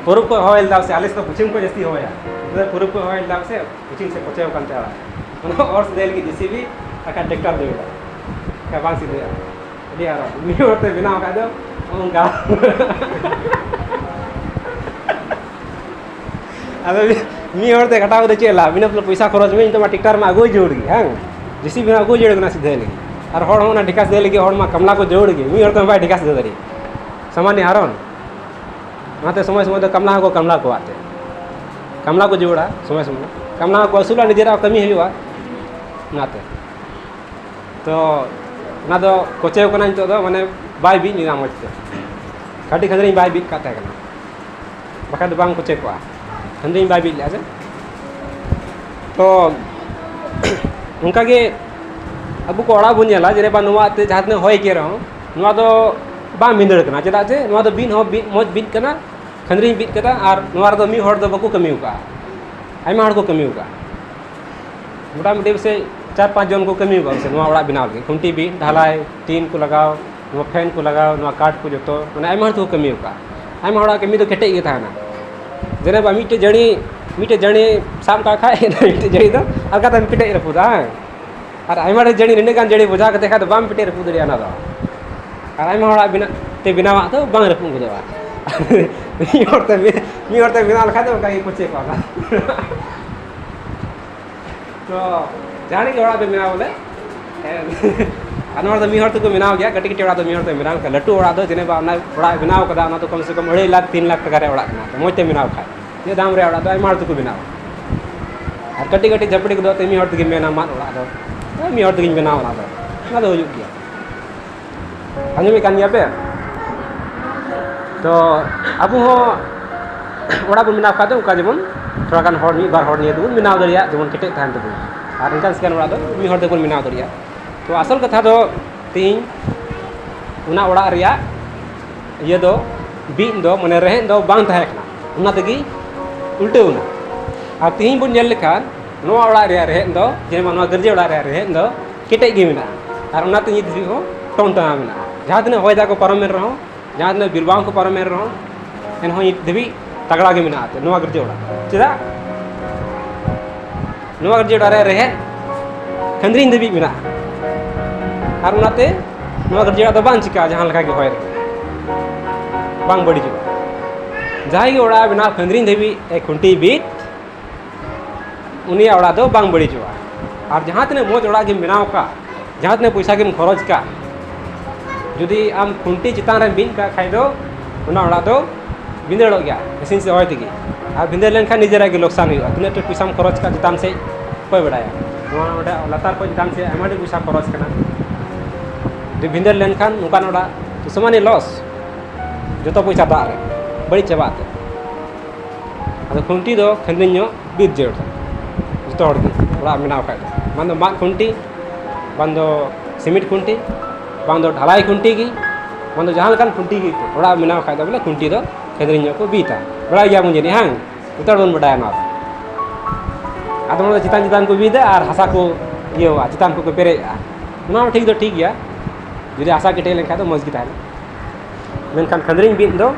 ᱯᱩᱨᱩᱵ ᱠᱷᱚᱱ ᱦᱚᱭ ᱞᱮᱫᱟ ᱥᱮ, ᱟᱞᱮ ᱥᱮᱫ ᱫᱚ ᱯᱚᱪᱷᱤᱢ ᱠᱷᱚᱱ ᱡᱟᱹᱥᱛᱤ ᱦᱚᱭᱟ᱾ ᱱᱤᱛᱚᱜ ᱫᱚ ᱯᱩᱨᱩᱵ ᱠᱷᱚᱱ ᱦᱚᱭ ᱞᱮᱫᱟ ᱥᱮ, ᱯᱚᱪᱷᱤᱢ ᱥᱮᱫ ᱠᱚᱪᱮᱣ ᱠᱟᱱ ᱛᱟᱭᱟ ᱚᱲᱟᱜ᱾ ᱚᱱᱟ ᱚᱨ ᱥᱤᱫᱷᱟᱹᱭ ᱞᱟᱹᱜᱤᱫ ᱡᱮ ᱥᱤ ᱵᱤ ᱟᱨ ᱴᱨᱟᱠᱴᱟᱨ ᱫᱟᱹᱲ ᱮᱫᱟ᱾ ᱮᱱᱠᱷᱟᱱ ᱵᱟᱝ ᱥᱤᱫᱷᱟᱹᱜᱼᱟ᱾ ᱟᱹᱰᱤ ᱦᱟᱨᱚᱱ᱾ ᱢᱤᱫ ᱦᱚᱲ ᱛᱮ ᱵᱮᱱᱟᱣ ᱠᱷᱟᱡ ᱫᱚ ᱚᱱᱠᱟ᱾ ᱟᱫᱚ ᱢᱤᱫ ᱦᱚᱲ ᱛᱮ ᱠᱷᱟᱴᱟᱣ ᱠᱟᱛᱮ ᱪᱮᱫ ᱞᱟᱵᱷ? ᱤᱱᱟᱹ ᱯᱚᱭᱥᱟ ᱠᱷᱚᱨᱚᱪ ᱢᱮ, ᱱᱤᱛᱚᱜ ᱢᱟ ᱴᱨᱟᱠᱴᱟᱨ ᱢᱟ ᱟᱹᱜᱩᱭ ᱡᱟᱹᱨᱩᱲ ᱜᱮ, ᱦᱮᱸ? ᱡᱮ ᱥᱤ ᱵᱤ ᱢᱟ ᱟᱹᱜᱩᱭ ᱡᱟᱹᱨᱩᱲ ᱠᱟᱱᱟ ᱥᱤᱫᱷᱟᱹ ᱞᱟᱹᱜᱤᱫ᱾ ᱟᱨ ᱦᱚᱲ ᱦᱚᱸ ᱚᱱᱟ ᱰᱷᱮᱠᱟ ᱥᱤᱫᱷᱟᱹ ᱞᱟᱹᱜᱤᱫ ᱦᱚᱲ ᱢᱟ ᱠᱟᱢᱞᱟ ᱠᱚ ᱡᱟᱹᱨᱩᱲ ᱜᱮ, ᱢᱤᱫ ᱦᱚᱲ ᱛᱮ ᱢᱟ ᱵᱟᱭ ᱰᱷᱮᱠᱟ ᱥᱤᱫᱷᱟᱹ ᱫᱟᱲᱮᱭᱟᱜ᱾ ᱥᱟᱢᱟᱱᱭᱚ ᱦᱟᱨᱚᱱ᱾ ᱚᱱᱟᱛᱮ ᱥᱚᱢᱚᱭ ᱥᱚᱢᱚᱭ ᱫᱚ ᱠᱟᱢᱞᱟ ᱦᱚᱸᱠᱚ ᱠᱟᱢᱞᱟ ᱠᱚᱣᱟ ᱛᱮ᱾ ᱠᱟᱢᱞᱟ ᱠᱚ ᱡᱟᱹᱨᱩᱲᱟ ᱥᱚᱢᱚᱭ ᱥᱚᱢᱚᱭ᱾ ᱠᱟᱢᱞᱟ ᱦᱚᱸᱠᱚ ᱟᱹᱥᱩᱞᱟ, ᱱᱤᱡᱮᱨᱟᱜ ᱠᱟᱹᱢᱤ ᱦᱩᱭᱩᱜᱼᱟ᱾ ᱚᱱᱟᱛᱮ᱾ ᱛᱚ ᱚᱱᱟ ᱫᱚ ᱠᱚᱪᱮᱣ ᱠᱟᱱᱟ ᱱᱤᱛᱚᱜ ᱫᱚ, ᱢᱟᱱᱮ ᱵᱟᱭ ᱵᱤᱫ ᱞᱮᱱᱟ ᱢᱚᱡᱽ ᱛᱮ᱾ ᱠᱷᱟᱹᱴᱤ ᱠᱷᱟᱹᱫᱽᱨᱤᱧ ᱵᱟᱭ ᱵᱤᱫ ᱠᱟᱜ ᱛᱟᱦᱮᱸ ᱠᱟᱱᱟ, ᱵᱟᱠᱷᱟᱡ ᱫᱚ ᱵᱟᱝ ᱠᱚᱪᱮ ᱠᱚᱜᱼᱟ᱾ ᱠᱷᱟᱹᱫᱽᱨᱤᱧ ᱵᱟᱭ ᱵᱤᱫ ᱞᱮᱫᱼᱟ ᱥᱮ᱾ ᱛᱚ ᱚᱱᱠᱟᱜᱮ ᱟᱵᱚ ᱠᱚ ᱚᱲᱟᱜ ᱵᱚᱱ ᱧᱮᱞᱟ, ᱡᱮ ᱵᱟ ᱱᱚᱣᱟ ᱛᱮ ᱡᱟᱦᱟᱸ ᱛᱤᱱᱟᱹᱜ ᱦᱚᱭ ᱜᱮ ᱨᱮᱦᱚᱸ ᱱᱚᱣᱟ ᱫᱚ ᱵᱟᱝ ᱵᱷᱤᱸᱫᱟᱹᱲ ᱠᱟᱱᱟ᱾ ᱪᱮᱫᱟᱜ ᱡᱮ ᱱᱚᱣᱟ ᱫᱚ ᱵᱤᱫ ᱦᱚᱸ ᱵᱤᱫ, ᱢᱚᱡᱽ ᱵᱤᱫ ᱠᱟᱱᱟ, ᱠᱷᱟᱹᱫᱽᱨᱤᱧ ᱵᱤᱫ ᱠᱟᱫᱟ, ᱟᱨ ᱱᱚᱣᱟ ᱨᱮᱫᱚ ᱢᱤᱫ ᱦᱚᱲ ᱫᱚ ᱵᱟᱠᱚ ᱠᱟᱹᱢᱤ ᱟᱠᱟᱫᱼᱟ, ᱟᱭᱢᱟ ᱦᱚᱲ ᱠᱚ ᱠᱟᱹᱢᱤ ᱟᱠᱟᱫᱼᱟ᱾ ᱢᱚᱴᱟᱢᱩᱴᱤ ᱯᱟᱥᱮᱡ ᱪᱟᱨ ᱯᱟᱸᱪ ᱡᱚᱱ ᱠᱚ ᱠᱟᱹᱢᱤ ᱟᱠᱟᱫᱼᱟ ᱯᱟᱥᱮᱡ ᱱᱚᱣᱟ ᱚᱲᱟᱜ ᱵᱮᱱᱟᱣ ᱞᱟᱹᱜᱤᱫ, ᱠᱷᱩᱱᱴᱤ ᱵᱤᱫ, ᱰᱷᱟᱞᱟᱭ, ᱴᱤᱱ ᱠᱚ ᱞᱟᱜᱟᱣ, ᱱᱚᱣᱟ ᱯᱷᱮᱱ ᱠᱚ ᱞᱟᱜᱟᱣ, ᱱᱚᱣᱟ ᱠᱟᱴ ᱠᱚ ᱡᱚᱛᱚ, ᱢᱟᱱᱮ ᱟᱭᱢᱟ ᱦᱚᱲ ᱛᱮᱠᱚ ᱠᱟᱹᱢᱤ ᱟᱠᱟᱫᱼᱟ᱾ ᱟᱭᱢᱟ ᱦᱚᱲᱟᱜ ᱠᱟᱹᱢᱤ ᱫᱚ ᱠᱮᱴᱮᱡ ᱜᱮ ᱛᱟᱦᱮᱱᱟ᱾ ᱡᱮᱱᱮ ᱵᱟ ᱢᱤᱫᱴᱮᱡ ᱡᱟᱹᱲᱤ, ᱢᱤᱫᱴᱮᱡ ᱡᱟᱹᱲᱤ ᱥᱟᱵ ᱠᱟᱜ ᱠᱷᱟᱡ ᱢᱤᱫᱴᱮᱡ ᱡᱟᱹᱲᱤ ᱫᱚ ᱟᱞᱜᱟ ᱛᱮᱢ ᱯᱮᱴᱮᱡ ᱨᱟᱹᱯᱩᱫᱟ, ᱦᱮᱸ? ᱟᱨ ᱟᱭᱢᱟ ᱰᱷᱮᱨ ᱡᱟᱹᱲᱤ, ᱱᱤᱱᱟᱹᱜ ᱜᱟᱱ ᱡᱟᱹᱲᱤ ᱵᱚᱡᱷᱟ ᱠᱟᱛᱮ ᱠᱷᱟᱡ ᱫᱚ ᱵᱟᱢ ᱯᱮᱴᱮᱡ ᱨᱟᱹᱯᱩᱫ ᱫᱟᱲᱮᱭᱟᱜᱼᱟ ᱚᱱᱟ ᱫᱚ᱾ ᱟᱨ ᱟᱭᱢᱟ ᱦᱚᱲᱟᱜ ᱵᱮᱱᱟᱜ ᱛᱮ ᱵᱮᱱᱟᱣᱟᱜ ᱫᱚ ᱵᱟᱝ ᱨᱟᱹᱯᱩᱫ ᱜᱚᱫᱚᱜᱼᱟ᱾ ᱢᱤᱫ ᱦᱚᱲ ᱛᱮ, ᱢᱤᱫ ᱦᱚᱲ ᱛᱮ ᱵᱮᱱᱟᱣ ᱞᱮᱠᱷᱟᱡ ᱫᱚ ᱚᱱᱠᱟ ᱜᱮ ᱠᱚᱪᱮ ᱠᱚᱜᱼᱟ᱾ ᱛᱚ ᱡᱟᱦᱟᱸ ᱜᱮ ᱚᱲᱟᱜ ᱯᱮ ᱵᱮᱱᱟᱣ ᱵᱚᱞᱮ, ᱟᱨ ᱱᱚᱣᱟ ᱫᱚ ᱢᱤᱫ ᱦᱚᱲ ᱛᱮᱠᱚ ᱵᱮᱱᱟᱣ ᱜᱮᱭᱟ, ᱠᱟᱹᱴᱤᱡ ᱠᱟᱹᱴᱤᱡ ᱚᱲᱟᱜ ᱫᱚ ᱢᱤᱫ ᱦᱚᱲ ᱛᱮ ᱵᱮᱱᱟᱣ ᱜᱮᱭᱟ᱾ ᱞᱟᱹᱴᱩ ᱚᱲᱟᱜ ᱫᱚ ᱡᱮᱱᱮ ᱵᱟ ᱚᱱᱟ ᱚᱲᱟᱜ ᱵᱮᱱᱟᱣ ᱠᱟᱫᱟ, ᱚᱱᱟ ᱫᱚ ᱠᱚᱢ ᱥᱮ ᱠᱚᱢ ᱟᱹᱲᱟᱹᱭ ᱞᱟᱠᱷ, ᱛᱤᱱ ᱞᱟᱠᱷ ᱴᱟᱠᱟ ᱨᱮᱭᱟᱜ ᱚᱲᱟᱜ ᱠᱟᱱᱟ᱾ ᱛᱚ ᱢᱚᱡᱽ ᱛᱮ ᱵᱮᱱᱟᱣ ᱠᱷᱟᱡ, ᱱᱤᱭᱟᱹ ᱫᱟᱢ ᱨᱮᱭᱟᱜ ᱚᱲᱟᱜ ᱫᱚ ᱟᱭᱢᱟ ᱦᱚᱲ ᱛᱮᱠᱚ ᱵᱮᱱᱟᱣᱟ᱾ ᱟᱨ ᱠᱟᱹᱴᱤᱡ ᱠᱟᱹᱴᱤᱡ ᱡᱷᱟᱹᱯᱲᱤ ᱠᱚᱫᱚ ᱛᱮ ᱢᱤᱫ ᱦᱚᱲ ᱛᱮᱜᱮ ᱢᱮᱱᱟ, ᱢᱟᱫ ᱚᱲᱟᱜ ᱫᱚ ᱢᱤᱫ ᱦᱚᱲ ᱛᱮᱜᱮᱧ ᱵᱮᱱᱟᱣᱟ, ᱚᱱᱟ ᱫᱚ, ᱚᱱᱟ ᱫᱚ ᱦᱩᱭᱩᱜ ᱜᱮᱭᱟ᱾ ᱟᱸᱡᱚᱢᱮᱫ ᱠᱟᱱ ᱜᱮᱭᱟ ᱯᱮ? ᱛᱚ ᱟᱵᱚ ᱦᱚᱸ ᱚᱲᱟᱜ ᱵᱚᱱ ᱵᱮᱱᱟᱣ ᱠᱷᱟᱡ ᱫᱚ ᱚᱱᱠᱟ ᱡᱮᱢᱚᱱ ᱛᱷᱚᱲᱟ ᱜᱟᱱ ᱦᱚᱲ, ᱢᱤᱫ ᱵᱟᱨ ᱦᱚᱲ ᱱᱤᱭᱟᱹ ᱛᱮᱵᱚᱱ ᱵᱮᱱᱟᱣ ᱫᱟᱲᱮᱭᱟᱜ, ᱡᱮᱢᱚᱱ ᱠᱮᱴᱮᱡ ᱛᱟᱦᱮᱱ ᱛᱟᱵᱚᱱ᱾ ᱟᱨ ᱤᱱᱠᱟᱱ ᱥᱤᱠᱟᱱ ᱚᱲᱟᱜ ᱫᱚ ᱢᱤᱫ ᱦᱚᱲ ᱛᱮᱵᱚᱱ ᱵᱮᱱᱟᱣ ᱫᱟᱲᱮᱭᱟᱜᱼᱟ᱾ ᱛᱚ ᱟᱥᱚᱞ ᱠᱟᱛᱷᱟ ᱫᱚ ᱛᱮᱦᱮᱧ ᱚᱱᱟ ᱚᱲᱟᱜ ᱨᱮᱭᱟᱜ ᱤᱭᱟᱹ ᱫᱚ, ᱵᱤᱫ ᱫᱚ, ᱢᱟᱱᱮ ᱨᱮᱦᱮᱫ ᱫᱚ ᱵᱟᱝ ᱛᱟᱦᱮᱸ ᱠᱟᱱᱟ, ᱚᱱᱟ ᱛᱮᱜᱮ ᱩᱞᱴᱟᱹᱣ ᱮᱱᱟ᱾ ᱟᱨ ᱛᱮᱦᱮᱧ ᱵᱚᱱ ᱧᱮᱞ ᱞᱮᱠᱷᱟᱱ ᱱᱚᱣᱟ ᱚᱲᱟᱜ ᱨᱮᱭᱟᱜ ᱨᱮᱦᱮᱫ ᱫᱚ, ᱡᱮᱢᱚᱱ ᱱᱚᱣᱟ ᱜᱟᱹᱨᱡᱟᱹ ᱚᱲᱟᱜ ᱨᱮᱭᱟᱜ ᱨᱮᱦᱮᱫ ᱫᱚ ᱠᱮᱴᱮᱡ ᱜᱮ ᱢᱮᱱᱟᱜᱼᱟ᱾ ᱟᱨ ᱚᱱᱟᱛᱮ ᱱᱤᱛ ᱫᱷᱟᱹᱵᱤᱡ ᱦᱚᱸ ᱴᱚᱱ ᱴᱟᱱᱟ ᱢᱮᱱᱟᱜᱼᱟ᱾ ᱡᱟᱦᱟᱸ ᱛᱤᱱᱟᱹᱜ ᱦᱚᱭ ᱫᱟᱜ ᱠᱚ ᱯᱟᱨᱚᱢᱮᱱ ᱨᱮᱦᱚᱸ, ᱡᱟᱦᱟᱸ ᱛᱤᱱᱟᱹᱜ ᱵᱤᱨ ᱵᱟᱝ ᱠᱚ ᱯᱟᱨᱚᱢᱮᱱ ᱨᱮᱦᱚᱸ, ᱮᱱᱦᱚᱸ ᱱᱤᱛ ᱫᱷᱟᱹᱵᱤᱡ ᱛᱟᱜᱲᱟ ᱜᱮ ᱢᱮᱱᱟᱜᱼᱟ ᱱᱚᱣᱟ ᱜᱟᱹᱨᱡᱟᱹ ᱚᱲᱟᱜ᱾ ᱪᱮᱫᱟᱜ? ᱱᱚᱣᱟ ᱜᱟᱹᱨᱡᱟᱹ ᱚᱲᱟᱜ ᱨᱮ ᱨᱮᱦᱮᱫ ᱠᱷᱟᱹᱱᱫᱽᱨᱤᱧ ᱫᱷᱟᱹᱵᱤᱡ ᱢᱮᱱᱟᱜᱼᱟ᱾ ᱟᱨ ᱚᱱᱟᱛᱮ ᱱᱚᱣᱟ ᱜᱟᱹᱨᱡᱟᱹ ᱚᱲᱟᱜ ᱫᱚ ᱵᱟᱝ ᱪᱤᱠᱟᱹᱜᱼᱟ, ᱡᱟᱦᱟᱸ ᱞᱮᱠᱟ ᱜᱮ ᱦᱚᱭ ᱨᱮ ᱵᱟᱝ ᱵᱟᱹᱲᱤᱡᱚᱜᱼᱟ᱾ ᱡᱟᱦᱟᱸᱭ ᱜᱮ ᱚᱲᱟᱜ ᱵᱮᱱᱟᱣ ᱠᱷᱟᱹᱱᱫᱽᱨᱤᱧ ᱫᱷᱟᱹᱵᱤᱡ ᱮ ᱠᱷᱩᱱᱴᱤ ᱵᱤᱫ, ᱩᱱᱤᱭᱟᱜ ᱚᱲᱟᱜ ᱫᱚ ᱵᱟᱝ ᱵᱟᱹᱲᱤᱡᱚᱜᱼᱟ᱾ ᱟᱨ ᱡᱟᱦᱟᱸ ᱛᱤᱱᱟᱹᱜ ᱢᱚᱡᱽ ᱚᱲᱟᱜ ᱜᱮᱢ ᱵᱮᱱᱟᱣ ᱠᱟᱜ, ᱡᱟᱦᱟᱸ ᱛᱤᱱᱟᱹᱜ ᱯᱚᱭᱥᱟ ᱜᱮᱢ ᱠᱷᱚᱨᱚᱪ ᱠᱟᱜ, ᱡᱩᱫᱤ ᱟᱢ ᱠᱷᱩᱱᱴᱤ ᱪᱮᱛᱟᱱ ᱨᱮᱢ ᱵᱤᱫ ᱠᱟᱜ ᱠᱷᱟᱡ ᱫᱚ ᱚᱱᱟ ᱚᱲᱟᱜ ᱫᱚ ᱵᱷᱤᱸᱫᱟᱹᱲᱚᱜ ᱜᱮᱭᱟ ᱢᱮᱥᱤᱱ ᱥᱮ ᱦᱚᱭ ᱛᱮᱜᱮ᱾ ᱟᱨ ᱵᱷᱤᱸᱫᱟᱹᱲ ᱞᱮᱱᱠᱷᱟᱱ ᱱᱤᱡᱮᱨᱟᱜ ᱜᱮ ᱞᱚᱠᱥᱟᱱ ᱦᱩᱭᱩᱜᱼᱟ᱾ ᱛᱤᱱᱟᱹᱜ ᱴᱟ ᱯᱚᱭᱥᱟᱢ ᱠᱷᱚᱨᱚᱪ ᱠᱟᱜ ᱪᱮᱛᱟᱱ ᱥᱮᱫ, ᱚᱠᱚᱭ ᱵᱟᱲᱟᱭᱟ? ᱱᱚᱣᱟ ᱱᱚᱰᱮ ᱞᱟᱛᱟᱨ ᱠᱷᱚᱱ ᱪᱮᱛᱟᱱ ᱥᱮᱫ ᱟᱭᱢᱟ ᱰᱷᱮᱨ ᱯᱚᱭᱥᱟ ᱠᱷᱚᱨᱚᱪ ᱠᱟᱱᱟ᱾ ᱡᱩᱫᱤ ᱵᱷᱤᱸᱫᱟᱹᱲ ᱞᱮᱱᱠᱷᱟᱱ ᱱᱚᱝᱠᱟᱱ ᱚᱲᱟᱜ ᱛᱚ ᱥᱚᱢᱟᱱᱮ ᱞᱚᱥ᱾ ᱡᱚᱛᱚ ᱯᱚᱭᱥᱟ ᱫᱟᱜ ᱨᱮ ᱵᱟᱹᱲᱤᱡ ᱪᱟᱵᱟᱜ ᱛᱮ᱾ ᱟᱫᱚ ᱠᱷᱩᱱᱴᱤ ᱫᱚ ᱠᱷᱟᱹᱱᱫᱽᱨᱤᱧ ᱧᱚᱜ ᱵᱤᱫ ᱡᱟᱹᱨᱩᱲᱟ ᱡᱚᱛᱚ ᱦᱚᱲ ᱜᱮ ᱚᱲᱟᱜ ᱵᱮᱱᱟᱣ ᱠᱷᱟᱡ ᱫᱚ᱾ ᱵᱟᱝ ᱫᱚ ᱢᱟᱫ ᱠᱷᱩᱱᱴᱤ, ᱵᱟᱝ ᱫᱚ ᱥᱤᱢᱤᱴ ᱠᱷᱩᱱᱴᱤ, ᱵᱟᱝ ᱫᱚ ᱰᱷᱟᱞᱟᱭ ᱠᱷᱩᱱᱴᱤ ᱜᱮ, ᱵᱟᱝ ᱫᱚ ᱡᱟᱦᱟᱸ ᱞᱮᱠᱟᱱ ᱠᱷᱩᱱᱴᱤ ᱜᱮ ᱚᱲᱟᱜ ᱵᱮᱱᱟᱣ ᱠᱷᱟᱡ ᱫᱚ ᱵᱚᱞᱮ ᱠᱷᱩᱱᱴᱤ ᱫᱚ ᱠᱷᱟᱹᱱᱫᱽᱨᱤᱧ ᱧᱚᱜ ᱠᱚ ᱵᱤᱫᱟ᱾ ᱵᱟᱲᱟᱭ ᱜᱮᱭᱟ ᱵᱚᱱ ᱡᱟᱹᱱᱤᱡ, ᱦᱟᱝ? ᱡᱚᱛᱚ ᱦᱚᱲ ᱵᱚᱱ ᱵᱟᱰᱟᱭᱟ ᱱᱚᱣᱟ ᱫᱚ᱾ ᱟᱫᱚ ᱚᱱᱟ ᱫᱚ ᱪᱮᱛᱟᱱ ᱪᱮᱛᱟᱱ ᱠᱚ ᱵᱤᱫᱟ ᱟᱨ ᱦᱟᱥᱟ ᱠᱚ ᱤᱭᱟᱹᱣᱟ, ᱪᱮᱛᱟᱱ ᱠᱚᱠᱚ ᱯᱮᱨᱮᱡᱟᱜᱼᱟ᱾ ᱚᱱᱟ ᱦᱚᱸ ᱴᱷᱤᱠ ᱫᱚ ᱴᱷᱤᱠ ᱜᱮᱭᱟ, ᱡᱩᱫᱤ ᱦᱟᱥᱟ ᱠᱮᱴᱮᱡ ᱞᱮᱱᱠᱷᱟᱱ ᱫᱚ ᱢᱚᱡᱽ ᱜᱮ ᱛᱟᱦᱮᱱᱟ᱾ ᱢᱮᱱᱠᱷᱟᱱ ᱠᱷᱟᱹᱱᱫᱽᱨᱤᱧ ᱵᱤᱫ ᱫᱚ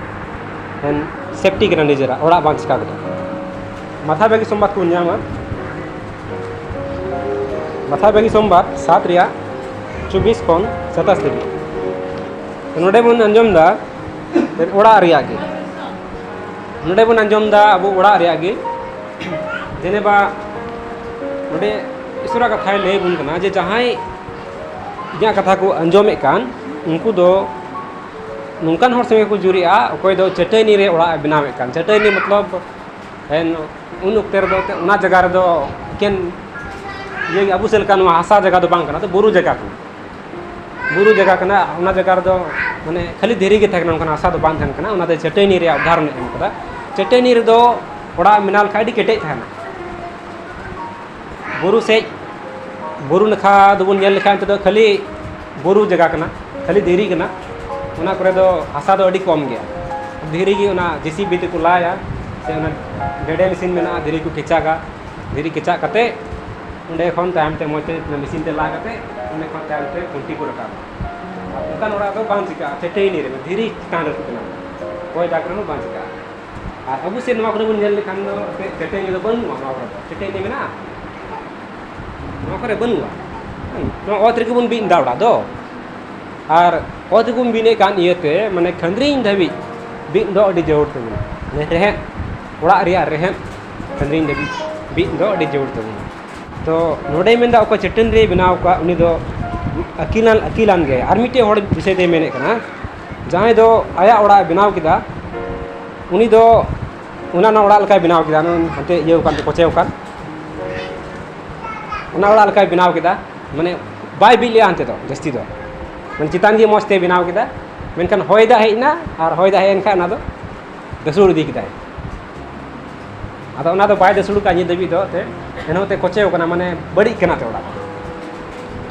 ᱥᱮᱯᱴᱤ ᱠᱟᱱᱟ, ᱱᱤᱡᱮᱨᱟᱜ ᱚᱲᱟᱜ ᱵᱟᱝ ᱪᱤᱠᱟ ᱜᱚᱫᱚᱜᱼᱟ᱾ ᱢᱟᱛᱷᱟ ᱵᱷᱟᱹᱜᱤ ᱥᱚᱢᱵᱟᱫ ᱠᱚ ᱧᱟᱢᱟ᱾ ᱢᱟᱛᱷᱟ ᱵᱷᱟᱹᱜᱤ ᱥᱚᱢᱵᱟᱫ ᱥᱟᱛ ᱨᱮᱭᱟᱜ ᱪᱚᱵᱵᱤᱥ ᱠᱷᱚᱱ ᱥᱟᱛᱟᱥ ᱫᱷᱟᱹᱵᱤᱡ᱾ ᱛᱚ ᱱᱚᱰᱮ ᱵᱚᱱ ᱟᱸᱡᱚᱢ ᱮᱫᱟ ᱚᱲᱟᱜ ᱨᱮᱭᱟᱜ ᱜᱮ᱾ ᱱᱚᱰᱮ ᱵᱚᱱ ᱟᱸᱡᱚᱢ ᱮᱫᱟ ᱟᱵᱚ ᱚᱲᱟᱜ ᱨᱮᱭᱟᱜ ᱜᱮ᱾ ᱡᱮᱱᱮᱵᱟ ᱱᱚᱰᱮ ᱤᱥᱚᱨᱟᱜ ᱠᱟᱛᱷᱟᱭ ᱞᱟᱹᱭ ᱟᱵᱚᱱ ᱠᱟᱱᱟ ᱡᱮ ᱡᱟᱦᱟᱸᱭ ᱤᱧᱟᱹᱜ ᱠᱟᱛᱷᱟ ᱠᱚ ᱟᱸᱡᱚᱢᱮᱫ ᱠᱟᱱ, ᱩᱱᱠᱩ ᱫᱚ ᱱᱚᱝᱠᱟᱱ ᱦᱚᱲ ᱥᱚᱸᱜᱮ ᱠᱚ ᱡᱩᱨᱤᱜᱼᱟ, ᱚᱠᱚᱭ ᱫᱚ ᱪᱟᱹᱴᱟᱹᱱᱤ ᱨᱮ ᱚᱲᱟᱜ ᱮ ᱵᱮᱱᱟᱣᱮᱫ ᱠᱟᱱ᱾ ᱪᱟᱹᱴᱟᱹᱱᱤ ᱢᱚᱛᱞᱚᱵ ᱮᱱ ᱩᱱ ᱚᱠᱛᱮ ᱨᱮᱫᱚ ᱮᱱᱛᱮᱫ ᱚᱱᱟ ᱡᱟᱭᱜᱟ ᱨᱮᱫᱚ ᱮᱠᱮᱱ ᱤᱭᱟᱹ ᱜᱮ, ᱟᱵᱚ ᱥᱮᱫ ᱞᱮᱠᱟ ᱱᱚᱣᱟ ᱦᱟᱥᱟ ᱡᱟᱭᱜᱟ ᱫᱚ ᱵᱟᱝ ᱠᱟᱱᱟ, ᱛᱚ ᱵᱩᱨᱩ ᱡᱟᱭᱜᱟ ᱠᱟᱱᱟ᱾ ᱵᱩᱨᱩ ᱡᱟᱭᱜᱟ ᱠᱟᱱᱟ, ᱚᱱᱟ ᱡᱟᱭᱜᱟ ᱨᱮᱫᱚ ᱢᱟᱱᱮ ᱠᱷᱟᱹᱞᱤ ᱫᱷᱤᱨᱤ ᱜᱮ ᱛᱟᱦᱮᱸ ᱠᱟᱱᱟ, ᱚᱱᱠᱟᱱ ᱦᱟᱥᱟ ᱫᱚ ᱵᱟᱝ ᱛᱟᱦᱮᱸ ᱠᱟᱱᱟ᱾ ᱚᱱᱟᱛᱮ ᱪᱟᱹᱴᱟᱹᱱᱤ ᱨᱮᱭᱟᱜ ᱩᱫᱟᱦᱚᱨᱚᱱ ᱮ ᱮᱢ ᱠᱟᱫᱟ᱾ ᱪᱟᱹᱴᱟᱹᱱᱤ ᱨᱮᱫᱚ ᱚᱲᱟᱜ ᱮᱢ ᱵᱮᱱᱟᱣ ᱞᱮᱠᱷᱟᱱ ᱟᱹᱰᱤ ᱠᱮᱴᱮᱡ ᱛᱟᱦᱮᱱᱟ᱾ ᱵᱩᱨᱩ ᱥᱮᱫ, ᱵᱩᱨᱩ ᱱᱟᱠᱷᱟ ᱫᱚᱵᱚᱱ ᱧᱮᱞ ᱞᱮᱠᱷᱟᱱ ᱛᱮᱫᱚ ᱠᱷᱟᱹᱞᱤ ᱵᱩᱨᱩ ᱡᱟᱭᱜᱟ ᱠᱟᱱᱟ, ᱠᱷᱟᱹᱞᱤ ᱫᱷᱤᱨᱤ ᱠᱟᱱᱟ᱾ ᱚᱱᱟ ᱠᱚᱨᱮ ᱫᱚ ᱦᱟᱥᱟ ᱫᱚ ᱟᱹᱰᱤ ᱠᱚᱢ ᱜᱮᱭᱟ᱾ ᱫᱷᱤᱨᱤ ᱜᱮ ᱚᱱᱟ ᱡᱮ ᱥᱤ ᱵᱤ ᱛᱮᱠᱚ ᱞᱟᱭᱟ, ᱥᱮ ᱚᱱᱟ ᱰᱮᱰᱮ ᱢᱮᱥᱤᱱ ᱢᱮᱱᱟᱜᱼᱟ, ᱫᱷᱤᱨᱤ ᱠᱚ ᱠᱮᱪᱟᱜᱟ᱾ ᱫᱷᱤᱨᱤ ᱠᱮᱪᱟᱜ ᱠᱟᱛᱮ ᱚᱸᱰᱮ ᱠᱷᱚᱱ ᱛᱟᱭᱚᱢ ᱛᱮ ᱢᱚᱡᱽ ᱛᱮ ᱚᱱᱟ ᱢᱮᱥᱤᱱ ᱛᱮ ᱞᱟ ᱠᱟᱛᱮ ᱚᱸᱰᱮ ᱠᱷᱚᱱ ᱛᱟᱭᱚᱢ ᱛᱮ ᱠᱷᱩᱱᱴᱤ ᱠᱚ ᱨᱟᱠᱟᱵᱟ᱾ ᱟᱨ ᱚᱱᱠᱟᱱ ᱚᱲᱟᱜ ᱫᱚ ᱵᱟᱝ ᱪᱤᱠᱟᱹᱜᱼᱟ, ᱪᱟᱹᱴᱟᱹᱭᱱᱤ ᱨᱮ, ᱫᱷᱤᱨᱤ ᱪᱮᱛᱟᱱ ᱨᱮᱠᱚ ᱵᱮᱱᱟᱣᱟ, ᱦᱚᱭ ᱫᱟᱜ ᱨᱮᱦᱚᱸ ᱵᱟᱝ ᱪᱤᱠᱟᱹᱜᱼᱟ᱾ ᱟᱨ ᱟᱵᱚ ᱥᱮᱫ ᱱᱚᱣᱟ ᱠᱚᱨᱮ ᱵᱚᱱ ᱧᱮᱞ ᱞᱮᱠᱷᱟᱱ ᱫᱚ ᱮᱱᱛᱮᱫ ᱪᱟᱹᱴᱟᱹᱭᱱᱤ ᱫᱚ ᱵᱟᱹᱱᱩᱜᱼᱟ, ᱱᱚᱣᱟ ᱠᱚᱨᱮ ᱫᱚ ᱪᱟᱹᱴᱟᱹᱭᱱᱤ ᱢᱮᱱᱟᱜᱼᱟ? ᱱᱚᱣᱟ ᱠᱚᱨᱮ ᱵᱟᱹᱱᱩᱜᱼᱟ᱾ ᱦᱮᱸ, ᱱᱚᱣᱟ ᱚᱛ ᱨᱮᱜᱮ ᱵᱚᱱ ᱵᱤᱫ ᱮᱫᱟ ᱚᱲᱟᱜ ᱫᱚ᱾ ᱟᱨ ᱚᱛ ᱨᱮᱵᱚᱱ ᱵᱤᱫ ᱮᱫ ᱠᱟᱱ ᱤᱭᱟᱹᱛᱮ ᱢᱟᱱᱮ ᱠᱷᱟᱹᱱᱫᱽᱨᱤᱧ ᱫᱷᱟᱹᱵᱤᱡ ᱵᱤᱫ ᱫᱚ ᱟᱹᱰᱤ ᱡᱟᱹᱨᱩᱲ ᱛᱟᱵᱚᱱᱟ᱾ ᱢᱟᱱᱮ ᱨᱮᱦᱮᱫ, ᱚᱲᱟᱜ ᱨᱮᱭᱟᱜ ᱨᱮᱦᱮᱫ ᱠᱷᱟᱹᱱᱫᱽᱨᱤᱧ ᱫᱷᱟᱹᱵᱤᱡ ᱵᱤᱫ ᱫᱚ ᱟᱹᱰᱤ ᱡᱟᱹᱨᱩᱲ ᱛᱟᱵᱚᱱᱟ᱾ ᱛᱚ ᱱᱚᱰᱮ ᱢᱮᱱᱫᱟ ᱚᱠᱚᱭ ᱪᱟᱹᱴᱟᱹᱱ ᱨᱮᱭ ᱵᱮᱱᱟᱣ ᱠᱟᱜ ᱩᱱᱤ ᱫᱚ ᱟᱹᱠᱤᱞᱟᱱ, ᱟᱹᱠᱤᱞᱟᱱ ᱜᱮᱭᱟᱭ᱾ ᱟᱨ ᱢᱤᱫᱴᱮᱡ ᱦᱚᱲ ᱵᱤᱥᱚᱭ ᱛᱮᱭ ᱢᱮᱱᱮᱫ ᱠᱟᱱᱟ, ᱡᱟᱦᱟᱸᱭ ᱫᱚ ᱟᱭᱟᱜ ᱚᱲᱟᱜ ᱮ ᱵᱮᱱᱟᱣ ᱠᱮᱫᱟ, ᱩᱱᱤ ᱫᱚ ᱚᱱᱟ ᱨᱮᱱᱟᱜ ᱚᱲᱟᱜ ᱞᱮᱠᱟᱭ ᱵᱮᱱᱟᱣ ᱠᱮᱫᱟ, ᱦᱟᱱᱛᱮ ᱤᱭᱟᱹ ᱟᱠᱟᱱ, ᱠᱚᱪᱮ ᱟᱠᱟᱱ, ᱚᱱᱟ ᱚᱲᱟᱜ ᱞᱮᱠᱟᱭ ᱵᱮᱱᱟᱣ ᱠᱮᱫᱟ᱾ ᱢᱟᱱᱮ ᱵᱟᱭ ᱵᱤᱫ ᱞᱮᱜᱼᱟ ᱦᱟᱱᱛᱮ ᱫᱚ ᱡᱟᱹᱥᱛᱤ ᱫᱚ, ᱢᱟᱱᱮ ᱪᱮᱛᱟᱱ ᱜᱮ ᱢᱚᱡᱽ ᱛᱮᱭ ᱵᱮᱱᱟᱣ ᱠᱮᱫᱟ᱾ ᱢᱮᱱᱠᱷᱟᱱ ᱦᱚᱭ ᱫᱟᱜ ᱦᱮᱡ ᱮᱱᱟ, ᱟᱨ ᱦᱚᱭ ᱫᱟᱜ ᱦᱮᱡ ᱮᱱ ᱠᱷᱟᱱ ᱚᱱᱟ ᱫᱚ ᱫᱟᱹᱥᱩᱲ ᱤᱫᱤ ᱠᱮᱫᱟᱭ᱾ ᱟᱫᱚ ᱚᱱᱟ ᱫᱚ ᱵᱟᱭ ᱫᱟᱹᱥᱩᱲ ᱠᱟᱜᱼᱟ ᱱᱤᱛ ᱫᱷᱟᱹᱵᱤᱡ ᱫᱚ, ᱛᱮ ᱮᱱᱦᱚᱸ ᱛᱮ ᱠᱚᱪᱮᱣ ᱠᱟᱱᱟ, ᱢᱟᱱᱮ ᱵᱟᱹᱲᱤᱡ ᱠᱟᱱᱟ ᱛᱮ ᱚᱲᱟᱜ ᱫᱚ᱾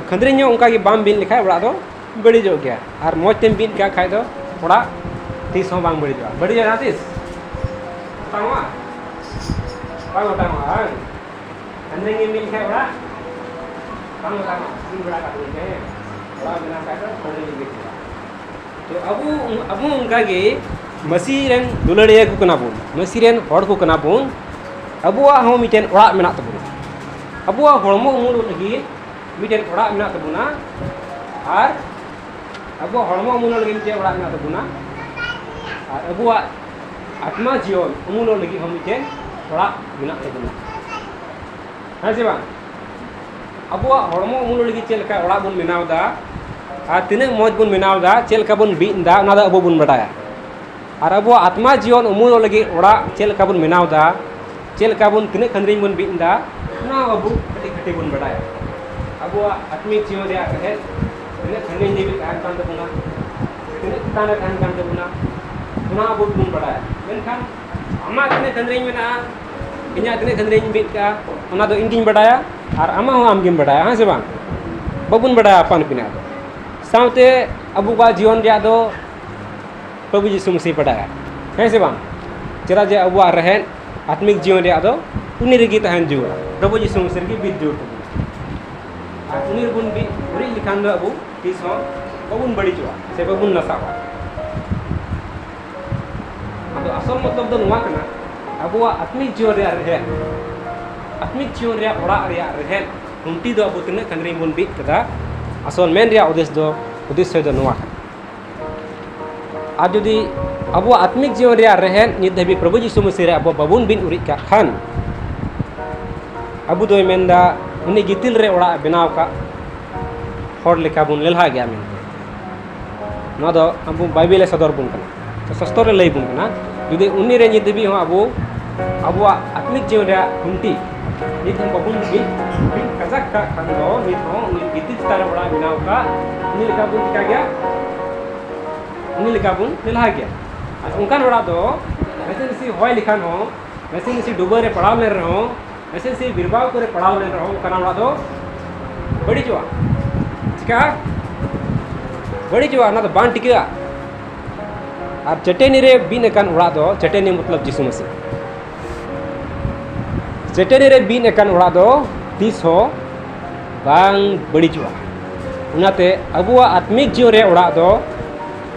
ᱠᱷᱟᱹᱱᱫᱽᱨᱤᱧ ᱧᱚᱜ ᱚᱱᱠᱟ ᱜᱮ ᱵᱟᱢ ᱵᱤᱫ ᱞᱮᱠᱷᱟᱡ ᱚᱲᱟᱜ ᱫᱚ ᱵᱟᱹᱲᱤᱡᱚᱜ ᱜᱮᱭᱟ, ᱟᱨ ᱢᱚᱡᱽ ᱛᱮᱢ ᱵᱤᱫ ᱠᱟᱜ ᱠᱷᱟᱡ ᱫᱚ ᱚᱲᱟᱜ ᱛᱤᱥ ᱦᱚᱸ ᱵᱟᱝ ᱵᱟᱹᱲᱤᱡᱚᱜᱼᱟ᱾ ᱵᱟᱹᱲᱤᱡᱚᱜᱼᱟ ᱡᱟᱦᱟᱸ ᱛᱤᱥ? ᱚᱴᱟᱝᱚᱜᱼᱟ? ᱵᱟᱝ ᱚᱴᱟᱝᱚᱜᱼᱟ, ᱵᱟᱝ? ᱠᱷᱟᱹᱱᱫᱽᱨᱤᱧ ᱜᱮᱢ ᱵᱤᱫ ᱞᱮᱠᱷᱟᱡ ᱚᱲᱟᱜ ᱵᱟᱝ ᱚᱴᱟᱝᱚᱜᱼᱟ᱾ ᱵᱤᱫ ᱵᱟᱲᱟ ᱠᱟᱜ ᱜᱮ, ᱦᱮᱸ? ᱚᱲᱟᱜ ᱵᱮᱱᱟᱣ ᱠᱷᱟᱡ ᱫᱚ ᱠᱷᱟᱹᱱᱫᱽᱨᱤᱧ ᱜᱮ ᱵᱤᱫ ᱦᱩᱭᱩᱜᱼᱟ᱾ ᱛᱚ ᱟᱵᱚ, ᱟᱵᱚ ᱚᱱᱠᱟ ᱜᱮ ᱢᱟᱹᱥᱤ ᱨᱮᱱ ᱫᱩᱞᱟᱹᱲᱤᱭᱟᱹ ᱠᱚ ᱠᱟᱱᱟ ᱵᱚᱱ, ᱢᱟᱹᱥᱤ ᱨᱮᱱ ᱦᱚᱲ ᱠᱚ ᱠᱟᱱᱟ ᱵᱚᱱ᱾ ᱟᱵᱚᱣᱟᱜ ᱦᱚᱸ ᱢᱤᱫᱴᱮᱱ ᱚᱲᱟᱜ ᱢᱮᱱᱟᱜ ᱛᱟᱵᱚᱱᱟ᱾ ᱟᱵᱚᱣᱟᱜ ᱦᱚᱲᱢᱚ ᱩᱢᱩᱞᱚᱜ ᱞᱟᱹᱜᱤᱫ ᱢᱤᱫᱴᱮᱱ ᱚᱲᱟᱜ ᱢᱮᱱᱟᱜ ᱛᱟᱵᱚᱱᱟ, ᱟᱨ ᱟᱵᱚᱣᱟᱜ ᱦᱚᱲᱢᱚ ᱩᱢᱩᱞᱚᱜ ᱞᱟᱹᱜᱤᱫ ᱢᱤᱫᱴᱮᱱ ᱚᱲᱟᱜ ᱢᱮᱱᱟᱜ ᱛᱟᱵᱚᱱᱟ, ᱟᱨ ᱟᱵᱚᱣᱟᱜ ᱟᱛᱢᱟ ᱡᱤᱭᱚᱱ ᱩᱢᱩᱞᱚᱜ ᱞᱟᱹᱜᱤᱫ ᱦᱚᱸ ᱢᱤᱫᱴᱮᱱ ᱚᱲᱟᱜ ᱢᱮᱱᱟᱜ ᱛᱟᱵᱚᱱᱟ᱾ ᱦᱮᱸ ᱥᱮ ᱵᱟᱝ? ᱟᱵᱚᱣᱟᱜ ᱦᱚᱲᱢᱚ ᱩᱢᱩᱞᱚᱜ ᱞᱟᱹᱜᱤᱫ ᱪᱮᱫ ᱞᱮᱠᱟ ᱚᱲᱟᱜ ᱵᱚᱱ ᱵᱮᱱᱟᱣ ᱮᱫᱟ, ᱟᱨ ᱛᱤᱱᱟᱹᱜ ᱢᱚᱡᱽ ᱵᱚᱱ ᱵᱮᱱᱟᱣ ᱮᱫᱟ, ᱪᱮᱫ ᱞᱮᱠᱟ ᱵᱚᱱ ᱵᱤᱫ ᱮᱫᱟ, ᱚᱱᱟ ᱫᱚ ᱟᱵᱚ ᱵᱚᱱ ᱵᱟᱰᱟᱭᱟ᱾ ᱟᱨ ᱟᱵᱚᱣᱟᱜ ᱟᱛᱢᱟ ᱡᱤᱭᱚᱱ ᱩᱢᱩᱞᱚᱜ ᱞᱟᱹᱜᱤᱫ ᱚᱲᱟᱜ ᱪᱮᱫ ᱞᱮᱠᱟ ᱵᱚᱱ ᱵᱮᱱᱟᱣ ᱮᱫᱟ, ᱪᱮᱫ ᱞᱮᱠᱟ ᱵᱚᱱ, ᱛᱤᱱᱟᱹᱜ ᱠᱷᱟᱹᱱᱫᱽᱨᱤᱧ ᱵᱚᱱ ᱵᱤᱫ ᱮᱫᱟ, ᱚᱱᱟ ᱦᱚᱸ ᱟᱵᱚ ᱠᱟᱹᱴᱤᱡ ᱠᱟᱹᱴᱤᱡ ᱵᱚᱱ ᱵᱟᱰᱟᱭᱟ᱾ ᱟᱵᱚᱣᱟᱜ ᱟᱛᱢᱤᱠ ᱡᱤᱭᱚᱱ ᱨᱮᱭᱟᱜ ᱨᱮᱦᱮᱫ ᱛᱤᱱᱟᱹᱜ ᱠᱷᱟᱹᱱᱫᱽᱨᱤᱧ ᱫᱷᱟᱹᱵᱤᱡ ᱛᱟᱦᱮᱱ ᱠᱟᱱ ᱛᱟᱵᱚᱱᱟ, ᱛᱤᱱᱟᱹᱜ ᱪᱮᱛᱟᱱ ᱨᱮ ᱛᱟᱦᱮᱱ ᱠᱟᱱ ᱛᱟᱵᱚᱱᱟ, ᱚᱱᱟ ᱟᱵᱚ ᱵᱚᱱ ᱵᱟᱰᱟᱭᱟ᱾ ᱢᱮᱱᱠᱷᱟᱱ ᱟᱢᱟᱜ ᱛᱤᱱᱟᱹᱜ ᱠᱷᱟᱹᱱᱫᱽᱨᱤᱧ ᱢᱮᱱᱟᱜᱼᱟ, ᱤᱧᱟᱹᱜ ᱛᱤᱱᱟᱹᱜ ᱠᱷᱟᱹᱱᱫᱽᱨᱤᱧ ᱵᱤᱫ ᱠᱟᱜᱼᱟ, ᱚᱱᱟ ᱫᱚ ᱤᱧ ᱜᱤᱧ ᱵᱟᱰᱟᱭᱟ, ᱟᱨ ᱟᱢᱟᱜ ᱦᱚᱸ ᱟᱢ ᱜᱮᱢ ᱵᱟᱰᱟᱭᱟ, ᱦᱮᱸ ᱥᱮ ᱵᱟᱝ? ᱵᱟᱵᱚᱱ ᱵᱟᱰᱟᱭᱟ ᱟᱯᱟᱱ ᱟᱹᱯᱤᱱᱟᱜ ᱫᱚ᱾ ᱥᱟᱶᱛᱮ ᱟᱵᱚ ᱠᱚᱣᱟᱜ ᱡᱤᱭᱚᱱ ᱨᱮᱭᱟᱜ ᱫᱚ ᱯᱨᱚᱵᱷᱩ ᱡᱤᱥᱩ ᱢᱟᱹᱥᱤ ᱵᱟᱰᱟᱭᱟ, ᱦᱮᱸ ᱥᱮ ᱵᱟᱝ? ᱪᱮᱫᱟᱜ ᱡᱮ ᱟᱵᱚᱣᱟᱜ ᱨᱮᱦᱮᱫ ᱟᱛᱢᱤᱠ ᱡᱤᱭᱚᱱ ᱨᱮᱭᱟᱜ ᱫᱚ ᱩᱱᱤ ᱨᱮᱜᱮ ᱛᱟᱦᱮᱱ ᱡᱟᱹᱨᱩᱲᱟ, ᱯᱨᱚᱵᱷᱩ ᱡᱤᱥᱩ ᱢᱟᱹᱥᱤ ᱨᱮᱜᱮ ᱵᱤᱫ ᱡᱟᱹᱨᱩᱲ ᱛᱟᱵᱚᱱᱟ᱾ ᱟᱨ ᱩᱱᱤ ᱨᱮᱵᱚᱱ ᱵᱤᱫ ᱩᱨᱤᱡ ᱞᱮᱠᱷᱟᱱ ᱫᱚ ᱟᱵᱚ ᱛᱤᱥ ᱦᱚᱸ ᱵᱟᱵᱚᱱ ᱵᱟᱹᱲᱤᱡᱚᱜᱼᱟ ᱥᱮ ᱵᱟᱵᱚᱱ ᱱᱟᱥᱟᱜᱼᱟ᱾ ᱟᱫᱚ ᱟᱥᱚᱞ ᱢᱚᱛᱞᱚᱵ ᱫᱚ ᱱᱚᱣᱟ ᱠᱟᱱᱟ, ᱟᱵᱚᱣᱟᱜ ᱟᱛᱢᱤᱠ ᱡᱤᱭᱚᱱ ᱨᱮᱭᱟᱜ ᱨᱮᱦᱮᱫ, ᱟᱛᱢᱤᱠ ᱡᱤᱭᱚᱱ ᱨᱮᱭᱟᱜ ᱚᱲᱟᱜ ᱨᱮᱭᱟᱜ ᱨᱮᱦᱮᱫ ᱠᱷᱩᱱᱴᱤ ᱫᱚ ᱟᱵᱚ ᱛᱤᱱᱟᱹᱜ ᱠᱷᱟᱹᱱᱫᱽᱨᱤᱧ ᱵᱚᱱ ᱵᱤᱫ ᱠᱟᱫᱟ, ᱟᱥᱚᱞ ᱢᱮᱱ ᱨᱮᱭᱟᱜ ᱩᱫᱽᱫᱮᱥ ᱫᱚ, ᱩᱫᱽᱫᱮᱥᱥᱚ ᱫᱚ ᱱᱚᱣᱟ ᱠᱟᱱᱟ᱾ ᱟᱨ ᱡᱩᱫᱤ ᱟᱵᱚᱣᱟᱜ ᱟᱛᱢᱤᱠ ᱡᱤᱭᱚᱱ ᱨᱮᱭᱟᱜ ᱨᱮᱦᱮᱫ ᱱᱤᱛ ᱫᱷᱟᱹᱵᱤᱡ ᱯᱨᱚᱵᱷᱩ ᱡᱤᱥᱩ ᱢᱟᱹᱥᱤ ᱨᱮ ᱟᱵᱚ ᱵᱟᱵᱚᱱ ᱵᱤᱫ ᱩᱨᱤᱡ ᱠᱟᱜ ᱠᱷᱟᱱ, ᱟᱵᱚ ᱫᱚᱭ ᱢᱮᱱᱫᱟ ᱩᱱᱤ ᱜᱤᱛᱤᱞ ᱨᱮ ᱚᱲᱟᱜ ᱮ ᱵᱮᱱᱟᱣ ᱟᱠᱟᱫ ᱦᱚᱲ ᱞᱮᱠᱟ ᱵᱚᱱ ᱞᱮᱞᱦᱟ ᱜᱮᱭᱟ ᱢᱮᱱᱛᱮ᱾ ᱱᱚᱣᱟ ᱫᱚ ᱟᱵᱚ ᱵᱟᱭᱵᱮᱞ ᱮ ᱥᱚᱫᱚᱨ ᱵᱚᱱ ᱠᱟᱱᱟ, ᱥᱟᱥᱛᱚᱨ ᱨᱮ ᱞᱟᱹᱭ ᱵᱚᱱ ᱠᱟᱱᱟ᱾ ᱡᱩᱫᱤ ᱩᱱᱤ ᱨᱮ ᱱᱤᱛ ᱫᱷᱟᱹᱵᱤᱡ ᱦᱚᱸ ᱟᱵᱚ ᱟᱵᱚᱣᱟᱜ ᱟᱛᱢᱤᱠ ᱡᱤᱭᱚᱱ ᱨᱮᱭᱟᱜ ᱠᱷᱩᱱᱴᱤ ᱱᱤᱛ ᱦᱚᱸ ᱵᱟᱵᱚᱱ ᱵᱤᱫ, ᱵᱤᱫ ᱠᱟᱡᱟᱠ ᱠᱟᱜ ᱠᱷᱟᱱ ᱫᱚ, ᱱᱤᱛ ᱦᱚᱸ ᱩᱱᱤ ᱜᱤᱛᱤᱞ ᱪᱮᱛᱟᱱ ᱨᱮ ᱚᱲᱟᱜ ᱮ ᱵᱮᱱᱟᱣ ᱟᱠᱟᱫ, ᱩᱱᱤ ᱞᱮᱠᱟ ᱵᱚᱱ ᱪᱤᱠᱟ ᱜᱮᱭᱟ? ᱩᱱᱤ ᱞᱮᱠᱟ ᱵᱚᱱ ᱞᱮᱞᱦᱟ ᱜᱮᱭᱟ᱾ ᱟᱨ ᱚᱱᱠᱟᱱ ᱚᱲᱟᱜ ᱫᱚ ᱱᱟᱥᱮ ᱱᱟᱥᱮ ᱦᱚᱭ ᱞᱮᱠᱷᱟᱱ ᱦᱚᱸ, ᱱᱟᱥᱮ ᱱᱟᱥᱮ ᱰᱩᱵᱟᱹ ᱨᱮ ᱯᱟᱲᱟᱣ ᱞᱮᱱ ᱨᱮᱦᱚᱸ, ᱱᱟᱥᱮ ᱱᱟᱥᱮ ᱵᱤᱨᱵᱟᱣ ᱠᱚᱨᱮ ᱯᱟᱲᱟᱣ ᱞᱮᱱ ᱨᱮᱦᱚᱸ, ᱚᱱᱠᱟᱱᱟᱜ ᱚᱲᱟᱜ ᱫᱚ ᱵᱟᱹᱲᱤᱡᱚᱜᱼᱟ᱾ ᱪᱤᱠᱟᱹᱜᱼᱟ? ᱵᱟᱹᱲᱤᱡᱚᱜᱼᱟ, ᱚᱱᱟ ᱫᱚ ᱵᱟᱝ ᱴᱤᱠᱟᱹᱜᱼᱟ᱾ ᱟᱨ ᱪᱟᱹᱴᱟᱹᱱᱤ ᱨᱮ ᱵᱤᱫ ᱟᱠᱟᱱ ᱚᱲᱟᱜ ᱫᱚ, ᱪᱟᱹᱴᱟᱹᱱᱤ ᱢᱚᱛᱞᱚᱵ ᱡᱤᱥᱩ ᱢᱟᱹᱥᱤ᱾ ᱪᱟᱹᱴᱟᱹᱱᱤ ᱨᱮ ᱵᱤᱫ ᱟᱠᱟᱱ ᱚᱲᱟᱜ ᱫᱚ ᱛᱤᱥ ᱦᱚᱸ ᱵᱟᱝ ᱵᱟᱹᱲᱤᱡᱚᱜᱼᱟ᱾ ᱚᱱᱟᱛᱮ ᱟᱵᱚᱣᱟᱜ ᱟᱛᱢᱤᱠ ᱡᱤᱭᱚᱱ ᱨᱮ ᱚᱲᱟᱜ ᱫᱚ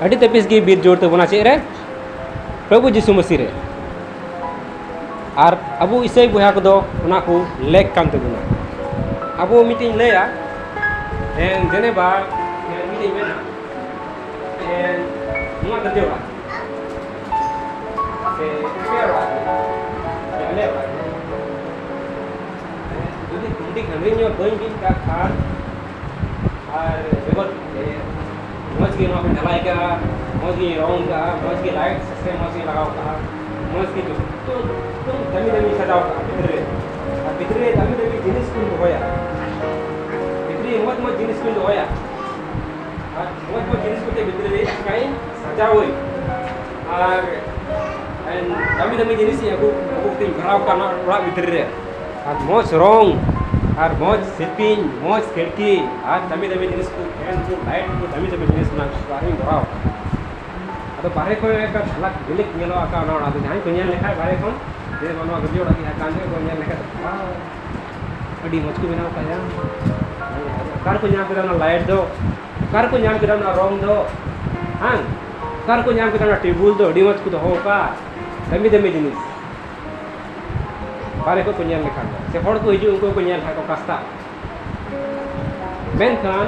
ᱟᱹᱰᱤ ᱛᱟᱹᱯᱤᱥ ᱜᱮ ᱵᱤᱫ ᱡᱳᱨ ᱛᱟᱵᱚᱱᱟ᱾ ᱪᱮᱫ ᱨᱮ? ᱯᱨᱚᱵᱷᱩ ᱡᱤᱥᱩ ᱢᱟᱹᱥᱤ ᱨᱮ᱾ ᱟᱨ ᱟᱵᱚ ᱤᱥᱟᱹᱭ ᱵᱚᱭᱦᱟ ᱠᱚᱫᱚ ᱚᱱᱟ ᱠᱚ ᱞᱮᱠ ᱠᱟᱱ ᱛᱟᱵᱚᱱᱟ᱾ ᱟᱵᱚ ᱢᱤᱫᱴᱮᱱ ᱤᱧ ᱞᱟᱹᱭᱟ, ᱦᱮᱸ, ᱡᱮᱱᱮᱵᱟ, ᱦᱮᱸ, ᱢᱤᱫᱴᱮᱱ ᱤᱧ ᱢᱮᱱᱟ, ᱦᱮᱸ, ᱱᱚᱣᱟ ᱜᱟᱛᱮ ᱚᱲᱟᱜ ᱥᱮ ᱟᱯᱮ ᱚᱲᱟᱜ, ᱥᱮ ᱟᱞᱮ ᱚᱲᱟᱜ, ᱡᱩᱫᱤ ᱠᱷᱩᱱᱴᱤ ᱠᱷᱟᱹᱱᱰᱤ ᱧᱚᱜ ᱵᱟᱹᱧ ᱵᱤᱫ ᱠᱟᱜ ᱠᱷᱟᱱ, ᱟᱨ ᱵᱮᱜᱚᱨ, ᱮ, ᱢᱚᱡᱽ ᱜᱮ ᱱᱚᱣᱟ ᱠᱚᱧ ᱰᱷᱟᱞᱟᱭ ᱠᱟᱜᱼᱟ, ᱢᱚᱡᱽ ᱜᱮᱧ ᱨᱚᱝ ᱠᱟᱜᱼᱟ, ᱢᱚᱡᱽ ᱜᱮ ᱞᱟᱭᱤᱴ ᱥᱤᱥᱴᱮᱢ ᱢᱚᱡᱽ ᱜᱮᱧ ᱞᱟᱜᱟᱣ ᱠᱟᱜᱼᱟ, ᱢᱚᱡᱽ ᱜᱮ ᱡᱚᱛᱚ ᱮᱠᱫᱚᱢ ᱫᱟᱹᱢᱤ ᱫᱟᱹᱢᱤᱧ ᱥᱟᱡᱟᱣ ᱠᱟᱜᱼᱟ ᱵᱷᱤᱛᱨᱤ ᱨᱮ᱾ ᱟᱨ ᱵᱷᱤᱛᱨᱤ ᱨᱮ ᱫᱟᱹᱢᱤ ᱫᱟᱹᱢᱤ ᱡᱤᱱᱤᱥ ᱠᱚᱧ ᱫᱚᱦᱚᱭᱟ, ᱵᱷᱤᱛᱨᱤ ᱨᱮ ᱢᱚᱡᱽ ᱢᱚᱡᱽ ᱡᱤᱱᱤᱥ ᱠᱚᱧ ᱫᱚᱦᱚᱭᱟ᱾ ᱟᱨ ᱢᱚᱡᱽ ᱢᱚᱡᱽ ᱡᱤᱱᱤᱥ ᱠᱚᱛᱮ ᱵᱷᱤᱛᱨᱤ ᱨᱮ ᱪᱤᱠᱟᱹᱭᱟᱹᱧ? ᱥᱟᱡᱟᱣᱟᱹᱧ᱾ ᱟᱨ ᱫᱟᱹᱢᱤ ᱫᱟᱹᱢᱤ ᱡᱤᱱᱤᱥ ᱤᱧ ᱟᱹᱜᱩ, ᱟᱹᱜᱩ ᱠᱟᱛᱮᱧ ᱵᱷᱚᱨᱟᱣ ᱠᱟᱜᱼᱟ ᱚᱱᱟ ᱚᱲᱟᱜ ᱵᱷᱤᱛᱨᱤ ᱨᱮ᱾ ᱟᱨ ᱢᱚᱡᱽ ᱨᱚᱝ, ᱟᱨ ᱢᱚᱡᱽ ᱥᱤᱞᱯᱤᱧ, ᱢᱚᱡᱽ ᱠᱷᱤᱲᱠᱤ, ᱟᱨ ᱫᱟᱹᱢᱤ ᱫᱟᱹᱢᱤ ᱡᱤᱱᱤᱥ ᱠᱚ, ᱯᱷᱮᱱ ᱠᱚ, ᱞᱟᱭᱤᱴ ᱠᱚ, ᱫᱟᱹᱢᱤ ᱫᱟᱹᱢᱤ ᱡᱤᱱᱤᱥ ᱚᱱᱟ ᱚᱲᱟᱜ ᱨᱤᱧ ᱵᱷᱚᱨᱟᱣ ᱠᱟᱜᱼᱟ᱾ ᱟᱫᱚ ᱵᱟᱦᱨᱮ ᱠᱷᱚᱱ ᱮᱠᱴᱟ ᱡᱷᱟᱞᱟᱠ ᱡᱷᱤᱞᱤᱠ ᱧᱮᱞᱚᱜ ᱟᱠᱟ ᱚᱱᱟ ᱚᱲᱟᱜ ᱫᱚ᱾ ᱡᱟᱦᱟᱸᱭ ᱠᱚ ᱧᱮᱞ ᱞᱮᱠᱷᱟᱡ ᱵᱟᱦᱨᱮ ᱠᱷᱚᱱ, ᱡᱮ ᱱᱚᱣᱟ ᱜᱟᱹᱰᱤ ᱚᱲᱟᱜ ᱜᱮ ᱦᱟᱸᱜ ᱠᱟᱱ ᱜᱮ, ᱠᱚ ᱧᱮᱞ ᱞᱮᱠᱷᱟᱡ ᱫᱚ, "ᱣᱟᱣ, ᱟᱹᱰᱤ ᱢᱚᱡᱽ ᱠᱚ ᱵᱮᱱᱟᱣ ᱠᱟᱜᱼᱟ, ᱚᱠᱟ ᱨᱮᱠᱚ ᱧᱟᱢ ᱠᱮᱫᱟ ᱚᱱᱟ ᱞᱟᱭᱤᱴ ᱫᱚ, ᱚᱠᱟ ᱨᱮᱠᱚ ᱧᱟᱢ ᱠᱮᱫᱟ ᱚᱱᱟ ᱨᱚᱝ ᱫᱚ, ᱦᱮᱸ, ᱚᱠᱟ ᱨᱮᱠᱚ ᱧᱟᱢ ᱠᱮᱫᱟ ᱚᱱᱟ ᱴᱮᱵᱩᱞ ᱫᱚ, ᱟᱹᱰᱤ ᱢᱚᱡᱽ ᱠᱚ ᱫᱚᱦᱚ ᱟᱠᱟᱫ, ᱫᱟᱹᱢᱤ ᱫᱟᱹᱢᱤ ᱡᱤᱱᱤᱥ?" ᱵᱟᱦᱨᱮ ᱠᱷᱚᱡ ᱠᱚ ᱧᱮᱞ ᱞᱮᱠᱷᱟᱱ ᱫᱚ, ᱥᱮ ᱦᱚᱲ ᱠᱚ ᱦᱤᱡᱩᱜ, ᱩᱱᱠᱩ ᱠᱚ ᱧᱮᱞ ᱠᱷᱟᱡ ᱠᱚ ᱠᱟᱥᱛᱟ᱾ ᱢᱮᱱᱠᱷᱟᱱ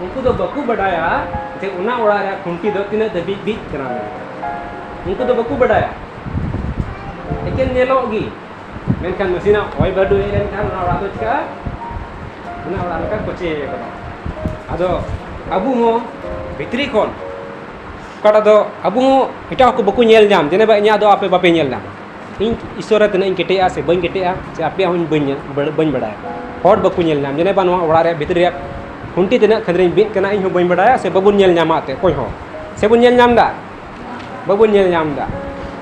ᱩᱱᱠᱩ ᱫᱚ ᱵᱟᱠᱚ ᱵᱟᱰᱟᱭᱟ ᱡᱮ ᱚᱱᱟ ᱚᱲᱟᱜ ᱨᱮᱭᱟᱜ ᱠᱷᱩᱱᱴᱤ ᱫᱚ ᱛᱤᱱᱟᱹᱜ ᱫᱷᱟᱹᱵᱤᱡ ᱵᱤᱫ ᱠᱟᱱᱟ ᱢᱮᱱᱛᱮ᱾ ᱩᱱᱠᱩ ᱫᱚ ᱵᱟᱠᱚ ᱵᱟᱰᱟᱭᱟ, ᱮᱠᱮᱱ ᱧᱮᱞᱚᱜ ᱜᱮ᱾ ᱢᱮᱱᱠᱷᱟᱱ ᱱᱟᱥᱮᱱᱟᱜ ᱦᱚᱭ ᱵᱟᱹᱨᱰᱩ ᱦᱮᱡ ᱞᱮᱱᱠᱷᱟᱱ ᱚᱱᱟ ᱚᱲᱟᱜ ᱫᱚ ᱪᱤᱠᱟᱹᱜᱼᱟ? ᱚᱱᱟ ᱚᱲᱟᱜ ᱞᱮᱠᱟ ᱠᱚᱪᱮ ᱠᱟᱫᱟ᱾ ᱟᱫᱚ ᱟᱵᱚ ᱦᱚᱸ ᱵᱷᱤᱛᱨᱤ ᱠᱷᱚᱱ ᱚᱠᱟᱴᱟᱜ ᱫᱚ ᱟᱵᱚ ᱦᱚᱸ ᱮᱴᱟᱜ ᱠᱚ ᱵᱟᱠᱚ ᱧᱮᱞ ᱧᱟᱢ, ᱡᱮᱱᱮ ᱵᱟ ᱤᱧᱟᱹᱜ ᱫᱚ ᱟᱯᱮ ᱵᱟᱯᱮ ᱧᱮᱞ ᱧᱟᱢ, ᱤᱧ ᱤᱥᱚᱨ ᱨᱮ ᱛᱤᱱᱟᱹᱜ ᱤᱧ ᱠᱮᱴᱮᱡᱼᱟ ᱥᱮ ᱵᱟᱹᱧ ᱠᱮᱴᱮᱡᱼᱟ, ᱥᱮ ᱟᱯᱮᱭᱟᱜ ᱦᱚᱸ ᱤᱧ ᱵᱟᱹᱧ ᱧᱮᱞ, ᱵᱟᱹᱧ ᱵᱟᱲᱟᱭᱟ᱾ ᱦᱚᱲ ᱵᱟᱠᱚ ᱧᱮᱞ ᱧᱟᱢ, ᱡᱮᱱᱮ ᱵᱟ ᱱᱚᱣᱟ ᱚᱲᱟᱜ ᱨᱮᱭᱟᱜ ᱵᱷᱤᱛᱨᱤ ᱨᱮᱭᱟᱜ ᱠᱷᱩᱱᱴᱤ ᱛᱤᱱᱟᱹᱜ ᱠᱷᱟᱹᱫᱽᱨᱤᱧ ᱵᱤᱫ ᱠᱟᱱᱟ, ᱤᱧ ᱦᱚᱸ ᱵᱟᱹᱧ ᱵᱟᱲᱟᱭᱟ ᱥᱮ ᱵᱟᱵᱚᱱ ᱧᱮᱞ ᱧᱟᱢᱟ ᱮᱱᱛᱮ ᱚᱠᱚᱭ ᱦᱚᱸ᱾ ᱥᱮᱵᱚᱱ ᱧᱮᱞ ᱧᱟᱢ ᱮᱫᱟ? ᱵᱟᱵᱚᱱ ᱧᱮᱞ ᱧᱟᱢ ᱮᱫᱟ᱾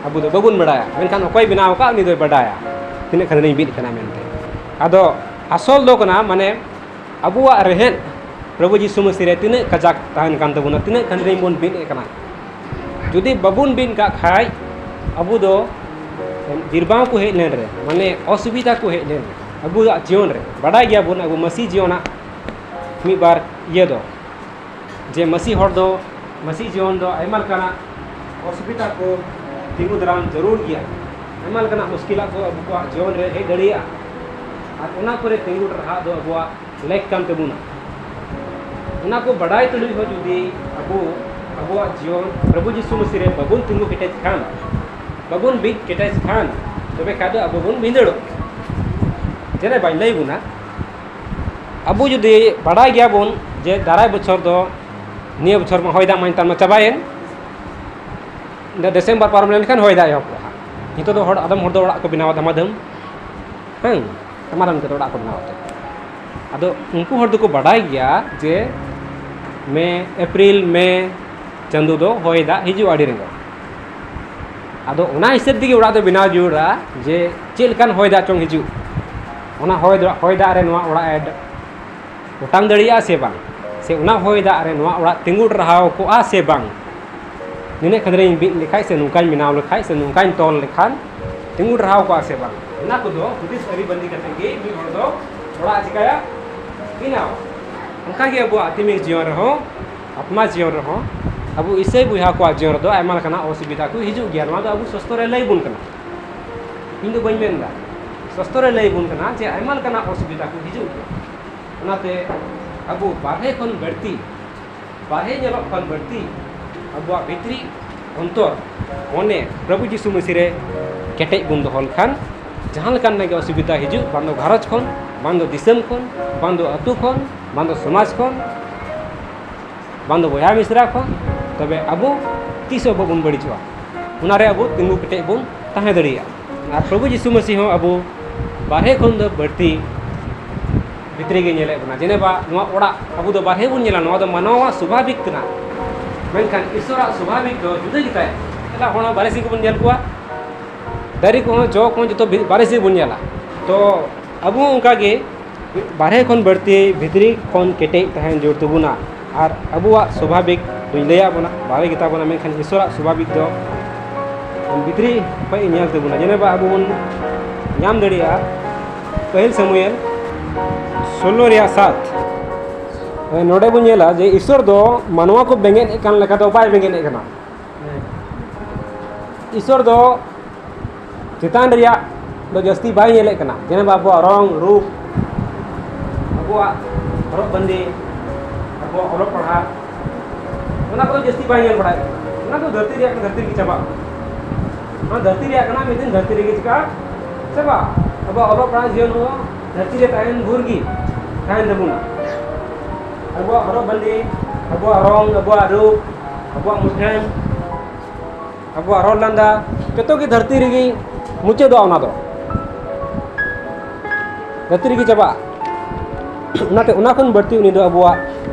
ᱟᱵᱚ ᱫᱚ ᱵᱟᱵᱚᱱ ᱵᱟᱰᱟᱭᱟ, ᱢᱮᱱᱠᱷᱟᱱ ᱚᱠᱚᱭ ᱵᱮᱱᱟᱣ ᱟᱠᱟᱫ, ᱩᱱᱤ ᱫᱚᱭ ᱵᱟᱰᱟᱭᱟ ᱛᱤᱱᱟᱹᱜ ᱠᱷᱟᱹᱱᱫᱽᱨᱤᱧ ᱵᱤᱫ ᱠᱟᱱᱟ ᱢᱮᱱᱛᱮ᱾ ᱟᱫᱚ ᱟᱥᱚᱞ ᱫᱚ ᱠᱟᱱᱟ, ᱢᱟᱱᱮ, ᱟᱵᱚᱣᱟᱜ ᱨᱮᱦᱮᱫ ᱯᱨᱚᱵᱷᱩ ᱡᱤᱥᱩ ᱢᱟᱹᱥᱤ ᱨᱮ ᱛᱤᱱᱟᱹᱜ ᱠᱟᱡᱟᱠ ᱛᱟᱦᱮᱱ ᱠᱟᱱ ᱛᱟᱵᱚᱱᱟ, ᱛᱤᱱᱟᱹᱜ ᱠᱷᱟᱹᱱᱫᱽᱨᱤᱧ ᱵᱚᱱ ᱵᱤᱫ ᱮᱫ ᱠᱟᱱᱟ᱾ ᱡᱩᱫᱤ ᱵᱟᱵᱚᱱ ᱵᱤᱫ ᱠᱟᱜ ᱠᱷᱟᱡ, ᱟᱵᱚ ᱫᱚ ᱵᱤᱨᱵᱟᱶ ᱠᱚ ᱦᱮᱡ ᱞᱮᱱ ᱨᱮ, ᱢᱟᱱᱮ, ᱚᱥᱩᱵᱤᱫᱷᱟ ᱠᱚ ᱦᱮᱡ ᱞᱮᱱ ᱨᱮ, ᱟᱵᱚᱣᱟᱜ ᱡᱤᱭᱚᱱ ᱨᱮ, ᱵᱟᱰᱟᱭ ᱜᱮᱭᱟᱵᱚᱱ ᱟᱵᱚ ᱢᱟᱹᱥᱤ ᱡᱤᱭᱚᱱᱟᱜ ᱢᱤᱫ ᱵᱟᱨ ᱤᱭᱟᱹ ᱫᱚ, ᱡᱮ ᱢᱟᱹᱥᱤ ᱦᱚᱲ ᱫᱚ, ᱢᱟᱹᱥᱤ ᱡᱤᱭᱚᱱ ᱫᱚ ᱟᱭᱢᱟ ᱞᱮᱠᱟᱱᱟᱜ ᱚᱥᱩᱵᱤᱫᱷᱟ ᱠᱚ ᱛᱤᱸᱜᱩ ᱫᱟᱨᱟᱢ ᱡᱟᱹᱨᱩᱲ ᱜᱮᱭᱟ᱾ ᱟᱭᱢᱟ ᱞᱮᱠᱟᱱᱟᱜ ᱢᱩᱥᱠᱤᱞᱟᱜ ᱠᱚ ᱟᱵᱚ ᱠᱚᱣᱟᱜ ᱡᱤᱭᱚᱱ ᱨᱮ ᱦᱮᱡ ᱫᱟᱲᱮᱭᱟᱜᱼᱟ, ᱟᱨ ᱚᱱᱟ ᱠᱚᱨᱮ ᱛᱤᱸᱜᱩ ᱨᱟᱦᱟ ᱫᱚ ᱟᱵᱚᱣᱟᱜ ᱞᱮᱠ ᱠᱟᱱ ᱛᱟᱵᱚᱱᱟ᱾ ᱚᱱᱟ ᱠᱚ ᱵᱟᱰᱟᱭ ᱛᱩᱞᱩᱡ ᱦᱚᱸ ᱡᱩᱫᱤ ᱟᱵᱚ ᱟᱵᱚᱣᱟᱜ ᱡᱤᱭᱚᱱ ᱯᱨᱚᱵᱷᱩ ᱡᱤᱥᱩ ᱢᱟᱹᱥᱤ ᱨᱮ ᱵᱟᱵᱚᱱ ᱛᱤᱸᱜᱩ ᱠᱮᱴᱮᱡ ᱠᱷᱟᱱ, ᱵᱟᱵᱚᱱ ᱵᱤᱫ ᱠᱮᱴᱮᱡ ᱠᱷᱟᱱ, ᱛᱚᱵᱮ ᱠᱷᱟᱡ ᱫᱚ ᱟᱵᱚ ᱵᱚᱱ ᱵᱷᱤᱸᱫᱟᱹᱲᱚᱜ᱾ ᱡᱮᱱᱮ ᱵᱟᱹᱧ ᱞᱟᱹᱭ ᱵᱚᱱᱟ, ᱟᱵᱚ ᱡᱩᱫᱤ ᱵᱟᱰᱟᱭ ᱜᱮᱭᱟᱵᱚᱱ ᱡᱮ ᱫᱟᱨᱟᱭ ᱵᱚᱪᱷᱚᱨ ᱫᱚ, ᱱᱤᱭᱟᱹ ᱵᱚᱪᱷᱚᱨ ᱢᱟ ᱦᱚᱭ ᱫᱟᱜ ᱢᱟ ᱱᱮᱛᱟᱨ ᱢᱟ ᱪᱟᱵᱟᱭᱮᱱ, ᱰᱤᱥᱮᱢᱵᱚᱨ ᱯᱟᱨᱚᱢ ᱞᱮᱱᱠᱷᱟᱱ ᱦᱚᱭ ᱫᱟᱜ ᱮᱦᱚᱵᱚᱜᱼᱟ ᱦᱟᱸᱜ᱾ ᱱᱤᱛᱚᱜ ᱫᱚ ᱦᱚᱲ, ᱟᱫᱚᱢ ᱦᱚᱲ ᱫᱚ ᱚᱲᱟᱜ ᱠᱚ ᱵᱮᱱᱟᱣᱟ ᱫᱷᱟᱢᱟᱫᱷᱟᱹᱢ, ᱦᱮᱸ, ᱫᱷᱟᱢᱟᱫᱷᱟᱹᱢ ᱠᱟᱛᱮ ᱚᱲᱟᱜ ᱠᱚ ᱵᱮᱱᱟᱣᱟ᱾ ᱟᱫᱚ ᱩᱱᱠᱩ ᱦᱚᱲ ᱫᱚᱠᱚ ᱵᱟᱰᱟᱭ ᱜᱮᱭᱟ ᱡᱮ ᱢᱮ, ᱮᱯᱨᱤᱞ, ᱢᱮ ᱪᱟᱸᱫᱚ ᱫᱚ ᱦᱚᱭ ᱫᱟᱜ ᱦᱤᱡᱩᱜᱼᱟ ᱟᱹᱰᱤ ᱨᱮᱸᱜᱮᱡ᱾ ᱟᱫᱚ ᱚᱱᱟ ᱦᱤᱥᱟᱹᱵ ᱛᱮᱜᱮ ᱚᱲᱟᱜ ᱫᱚ ᱵᱮᱱᱟᱣ ᱡᱟᱹᱨᱩᱲᱟ ᱡᱮ ᱪᱮᱫ ᱞᱮᱠᱟᱱ ᱦᱚᱭ ᱫᱟᱜ ᱪᱚᱝ ᱦᱤᱡᱩᱜ, ᱚᱱᱟ ᱦᱚᱭ ᱫᱟᱜ, ᱦᱚᱭ ᱫᱟᱜ ᱨᱮ ᱱᱚᱣᱟ ᱚᱲᱟᱜ ᱮ ᱚᱴᱟᱝ ᱫᱟᱲᱮᱭᱟᱜᱼᱟ ᱥᱮ ᱵᱟᱝ, ᱥᱮ ᱚᱱᱟ ᱦᱚᱭ ᱫᱟᱜ ᱨᱮ ᱱᱚᱣᱟ ᱚᱲᱟᱜ ᱛᱤᱸᱜᱩ ᱴᱟᱨᱦᱟᱣ ᱠᱚᱜᱼᱟ ᱥᱮ ᱵᱟᱝ, ᱱᱤᱱᱟᱹᱜ ᱠᱷᱟᱹᱱᱫᱽᱨᱤᱧ ᱵᱤᱫ ᱞᱮᱠᱷᱟᱡ ᱥᱮ ᱱᱚᱝᱠᱟᱧ ᱵᱮᱱᱟᱣ ᱞᱮᱠᱷᱟᱡ ᱥᱮ ᱱᱚᱝᱠᱟᱧ ᱛᱚᱞ ᱞᱮᱠᱷᱟᱱ ᱛᱤᱸᱜᱩ ᱴᱟᱨᱦᱟᱣ ᱠᱚᱜᱼᱟ ᱥᱮ ᱵᱟᱝ, ᱚᱱᱟ ᱠᱚᱫᱚ ᱦᱩᱫᱤᱥ ᱟᱹᱨᱤ ᱵᱟᱸᱫᱤ ᱠᱟᱛᱮ ᱜᱮ ᱢᱤᱫ ᱦᱚᱲ ᱫᱚ ᱚᱲᱟᱜ ᱪᱤᱠᱟᱹᱭᱟ, ᱵᱮᱱᱟᱣ᱾ ᱚᱱᱠᱟᱜᱮ ᱟᱵᱚᱣᱟᱜ ᱟᱛᱢᱤᱠ ᱡᱤᱭᱚᱱ ᱨᱮᱦᱚᱸ, ᱟᱛᱢᱟ ᱡᱤᱭᱚᱱ ᱨᱮᱦᱚᱸ, ᱟᱵᱚ ᱤᱥᱟᱹᱭ ᱵᱚᱭᱦᱟ ᱠᱚᱣᱟᱜ ᱡᱤᱭᱚᱱ ᱨᱮᱫᱚ ᱟᱭᱢᱟ ᱞᱮᱠᱟᱱᱟᱜ ᱚᱥᱩᱵᱤᱫᱷᱟ ᱠᱚ ᱦᱤᱡᱩᱜ ᱜᱮᱭᱟ᱾ ᱱᱚᱣᱟ ᱫᱚ ᱟᱵᱚ ᱥᱟᱥᱛᱚ ᱨᱮ ᱞᱟᱹᱭ ᱵᱚᱱ ᱠᱟᱱᱟ᱾ ᱤᱧ ᱫᱚ ᱵᱟᱹᱧ ᱢᱮᱱ ᱮᱫᱟ, ᱥᱟᱥᱛᱚ ᱨᱮ ᱞᱟᱹᱭ ᱵᱚᱱ ᱠᱟᱱᱟ ᱡᱮ ᱟᱭᱢᱟ ᱞᱮᱠᱟᱱᱟᱜ ᱚᱥᱩᱵᱤᱫᱷᱟ ᱠᱚ ᱦᱤᱡᱩᱜ ᱜᱮᱭᱟ᱾ ᱚᱱᱟᱛᱮ ᱟᱵᱚ ᱵᱟᱨᱦᱮ ᱠᱷᱚᱱ ᱵᱟᱹᱲᱛᱤ, ᱵᱟᱨᱦᱮ ᱧᱮᱞᱚᱜ ᱠᱷᱚᱱ ᱵᱟᱹᱲᱛᱤ ᱟᱵᱚᱣᱟᱜ ᱵᱷᱤᱛᱨᱤ ᱚᱱᱛᱚᱨ, ᱢᱚᱱᱮ ᱯᱨᱚᱵᱷᱩ ᱡᱤᱥᱩ ᱢᱟᱹᱥᱤ ᱨᱮ ᱠᱮᱴᱮᱡ ᱵᱚᱱ ᱫᱚᱦᱚ ᱞᱮᱠᱷᱟᱱ, ᱡᱟᱦᱟᱸ ᱞᱮᱠᱟᱱ ᱜᱮ ᱚᱥᱩᱵᱤᱫᱷᱟ ᱦᱤᱡᱩᱜ, ᱵᱟᱝ ᱫᱚ ᱜᱷᱟᱨᱚᱸᱡᱽ ᱠᱷᱚᱱ, ᱵᱟᱝ ᱫᱚ ᱫᱤᱥᱚᱢ ᱠᱷᱚᱱ, ᱵᱟᱝ ᱫᱚ ᱟᱹᱛᱩ ᱠᱷᱚᱱ, ᱵᱟᱝ ᱫᱚ ᱥᱚᱢᱟᱡᱽ ᱠᱷᱚᱱ, ᱵᱟᱝ ᱫᱚ ᱵᱚᱭᱦᱟ ᱢᱤᱥᱨᱟ ᱠᱷᱚᱱ, ᱛᱚᱵᱮ ᱟᱵᱚ ᱛᱤᱥ ᱦᱚᱸ ᱵᱟᱵᱚᱱ ᱵᱟᱹᱲᱤᱡᱚᱜᱼᱟ᱾ ᱚᱱᱟᱨᱮ ᱟᱵᱚ ᱛᱤᱸᱜᱩ ᱠᱮᱴᱮᱡ ᱵᱚᱱ ᱛᱟᱦᱮᱸ ᱫᱟᱲᱮᱭᱟᱜᱼᱟ᱾ ᱟᱨ ᱯᱨᱚᱵᱷᱩ ᱡᱤᱥᱩ ᱢᱟᱹᱥᱤ ᱦᱚᱸ ᱟᱵᱚ ᱵᱟᱨᱦᱮ ᱠᱷᱚᱱ ᱫᱚ ᱵᱟᱹᱲᱛᱤ ᱵᱷᱤᱛᱨᱤ ᱜᱮ ᱧᱮᱞᱮᱫ ᱵᱚᱱᱟ᱾ ᱡᱮᱱᱮᱵᱟ ᱱᱚᱣᱟ ᱚᱲᱟᱜ ᱟᱵᱚ ᱫᱚ ᱵᱟᱨᱦᱮ ᱵᱚᱱ ᱧᱮᱞᱟ, ᱱᱚᱣᱟ ᱫᱚ ᱢᱟᱱᱣᱟᱣᱟᱜ ᱥᱚᱵᱷᱟᱵᱤᱠ ᱠᱟᱱᱟ᱾ ᱢᱮᱱᱠᱷᱟᱱ ᱤᱥᱚᱨᱟᱜ ᱥᱚᱵᱷᱟᱵᱤᱠ ᱫᱚ ᱡᱩᱫᱟᱹ ᱜᱮᱛᱟᱭ᱾ ᱪᱮᱫᱟᱜ ᱦᱚᱸ ᱵᱟᱨᱦᱮ ᱥᱮᱫ ᱜᱮᱵᱚᱱ ᱧᱮᱞ ᱠᱚᱣᱟ, ᱫᱟᱨᱮ ᱠᱚᱦᱚᱸ, ᱡᱚ ᱠᱚᱦᱚᱸ ᱡᱚᱛᱚ ᱵᱷᱤ-, ᱵᱟᱨᱦᱮ ᱥᱮᱫ ᱵᱚᱱ ᱧᱮᱞᱟ᱾ ᱛᱚ ᱟᱵᱚ ᱦᱚᱸ ᱚᱱᱠᱟ ᱜᱮ ᱵᱟᱨᱦᱮ ᱠᱷᱚᱱ ᱵᱟᱹᱲᱛᱤ ᱵᱷᱤᱛᱨᱤ ᱠᱷᱚᱱ ᱠᱮᱴᱮᱡ ᱛᱟᱦᱮᱱ ᱡᱟᱹᱨᱩᱲ ᱛᱟᱵᱚᱱᱟ᱾ ᱟᱨ ᱟᱵᱚᱣᱟᱜ ᱥᱚᱵᱷᱟᱵᱤᱠ ᱫᱚᱧ ᱞᱟᱹᱭᱟᱫ ᱵᱚᱱᱟ, ᱵᱟᱨᱦᱮ ᱜᱮᱛᱟ ᱵᱚᱱᱟ, ᱢᱮᱱᱠᱷᱟᱱ ᱤᱥᱚᱨᱟᱜ ᱥᱚᱵᱷᱟᱵᱤᱠ ᱫᱚ ᱵᱷᱤᱛᱨᱤ ᱠᱷᱚᱱ ᱧᱮᱞ ᱛᱟᱵᱚᱱᱟ᱾ ᱡᱮᱱᱮᱵᱟ ᱟᱵᱚ ᱵᱚᱱ ᱧᱟᱢ ᱫᱟᱲᱮᱭᱟᱜᱼᱟ ᱯᱟᱹᱦᱤᱞ ᱥᱟᱢᱩᱭᱮᱞ ᱥᱳᱞᱳ ᱨᱮᱭᱟᱜ ᱥᱟᱛ᱾ ᱱᱚᱰᱮ ᱵᱚᱱ ᱧᱮᱞᱟ ᱡᱮ ᱤᱥᱚᱨ ᱫᱚ ᱢᱟᱱᱣᱟ ᱠᱚ ᱵᱮᱸᱜᱮᱫ ᱮᱫ ᱠᱟᱱ ᱞᱮᱠᱟ ᱫᱚ ᱵᱟᱭ ᱵᱮᱸᱜᱮᱫ ᱮᱫ ᱠᱟᱱᱟ᱾ ᱤᱥᱚᱨ ᱫᱚ ᱪᱮᱛᱟᱱ ᱨᱮᱭᱟᱜ ᱫᱚ ᱡᱟᱹᱥᱛᱤ ᱵᱟᱭ ᱧᱮᱞᱮᱫ ᱠᱟᱱᱟ, ᱡᱮᱱᱮᱵᱟ ᱟᱵᱚᱣᱟᱜ ᱨᱚᱝ ᱨᱩᱯ, ᱟᱵᱚᱣᱟᱜ ᱦᱚᱨᱚᱜ ᱵᱟᱸᱫᱮ, ᱟᱵᱚᱣᱟᱜ ᱚᱞᱚᱜ ᱯᱟᱲᱦᱟᱜ, ᱚᱱᱟ ᱠᱚᱫᱚ ᱡᱟᱹᱥᱛᱤ ᱵᱟᱭ ᱧᱮᱞ ᱵᱟᱲᱟᱭᱮᱫ ᱠᱟᱱᱟ᱾ ᱚᱱᱟ ᱫᱚ ᱫᱷᱟᱹᱨᱛᱤ ᱨᱮᱭᱟᱜ ᱠᱟᱱᱟ, ᱫᱷᱟᱹᱨᱛᱤ ᱨᱮᱜᱮ ᱪᱟᱵᱟᱜᱼᱟ᱾ ᱚᱱᱟ ᱫᱷᱟᱹᱨᱛᱤ ᱨᱮᱭᱟᱜ ᱠᱟᱱᱟ, ᱢᱤᱫ ᱫᱤᱱ ᱫᱷᱟᱹᱨᱛᱤ ᱨᱮᱜᱮ ᱪᱤᱠᱟᱹᱜᱼᱟ? ᱪᱟᱵᱟᱜᱼᱟ᱾ ᱟᱵᱚᱣᱟᱜ ᱚᱞᱚᱜ ᱯᱟᱲᱦᱟᱜ ᱡᱤᱭᱚᱱ ᱦᱚᱸ ᱫᱷᱟᱹᱨᱛᱤ ᱨᱮ ᱛᱟᱦᱮᱱ ᱵᱷᱳᱨ ᱜᱮ ᱛᱟᱦᱮᱱ ᱛᱟᱵᱚᱱᱟ᱾ ᱟᱵᱚᱣᱟᱜ ᱦᱚᱨᱚᱜ ᱵᱟᱸᱫᱮ, ᱟᱵᱚᱣᱟᱜ ᱨᱚᱝ, ᱟᱵᱚᱣᱟᱜ ᱨᱩᱯ, ᱟᱵᱚᱣᱟᱜ ᱢᱩᱴᱷᱟᱹᱱ, ᱟᱵᱚᱣᱟᱜ ᱨᱚᱲ ᱞᱟᱸᱫᱟ, ᱡᱚᱛᱚ ᱜᱮ ᱫᱷᱟᱹᱨᱛᱤ ᱨᱮᱜᱮ ᱢᱩᱪᱟᱹᱫᱚᱜᱼᱟ᱾ ᱚᱱᱟ ᱫᱚ ᱫᱷᱟᱹᱨᱛᱤ ᱨᱮᱜᱮ ᱪᱟᱵᱟᱜᱼᱟ᱾ ᱚᱱᱟᱛᱮ ᱚᱱᱟ ᱠᱷᱚᱱ ᱵᱟᱹᱲᱛᱤ ᱩᱱᱤ ᱫᱚ ᱟᱵᱚᱣᱟᱜ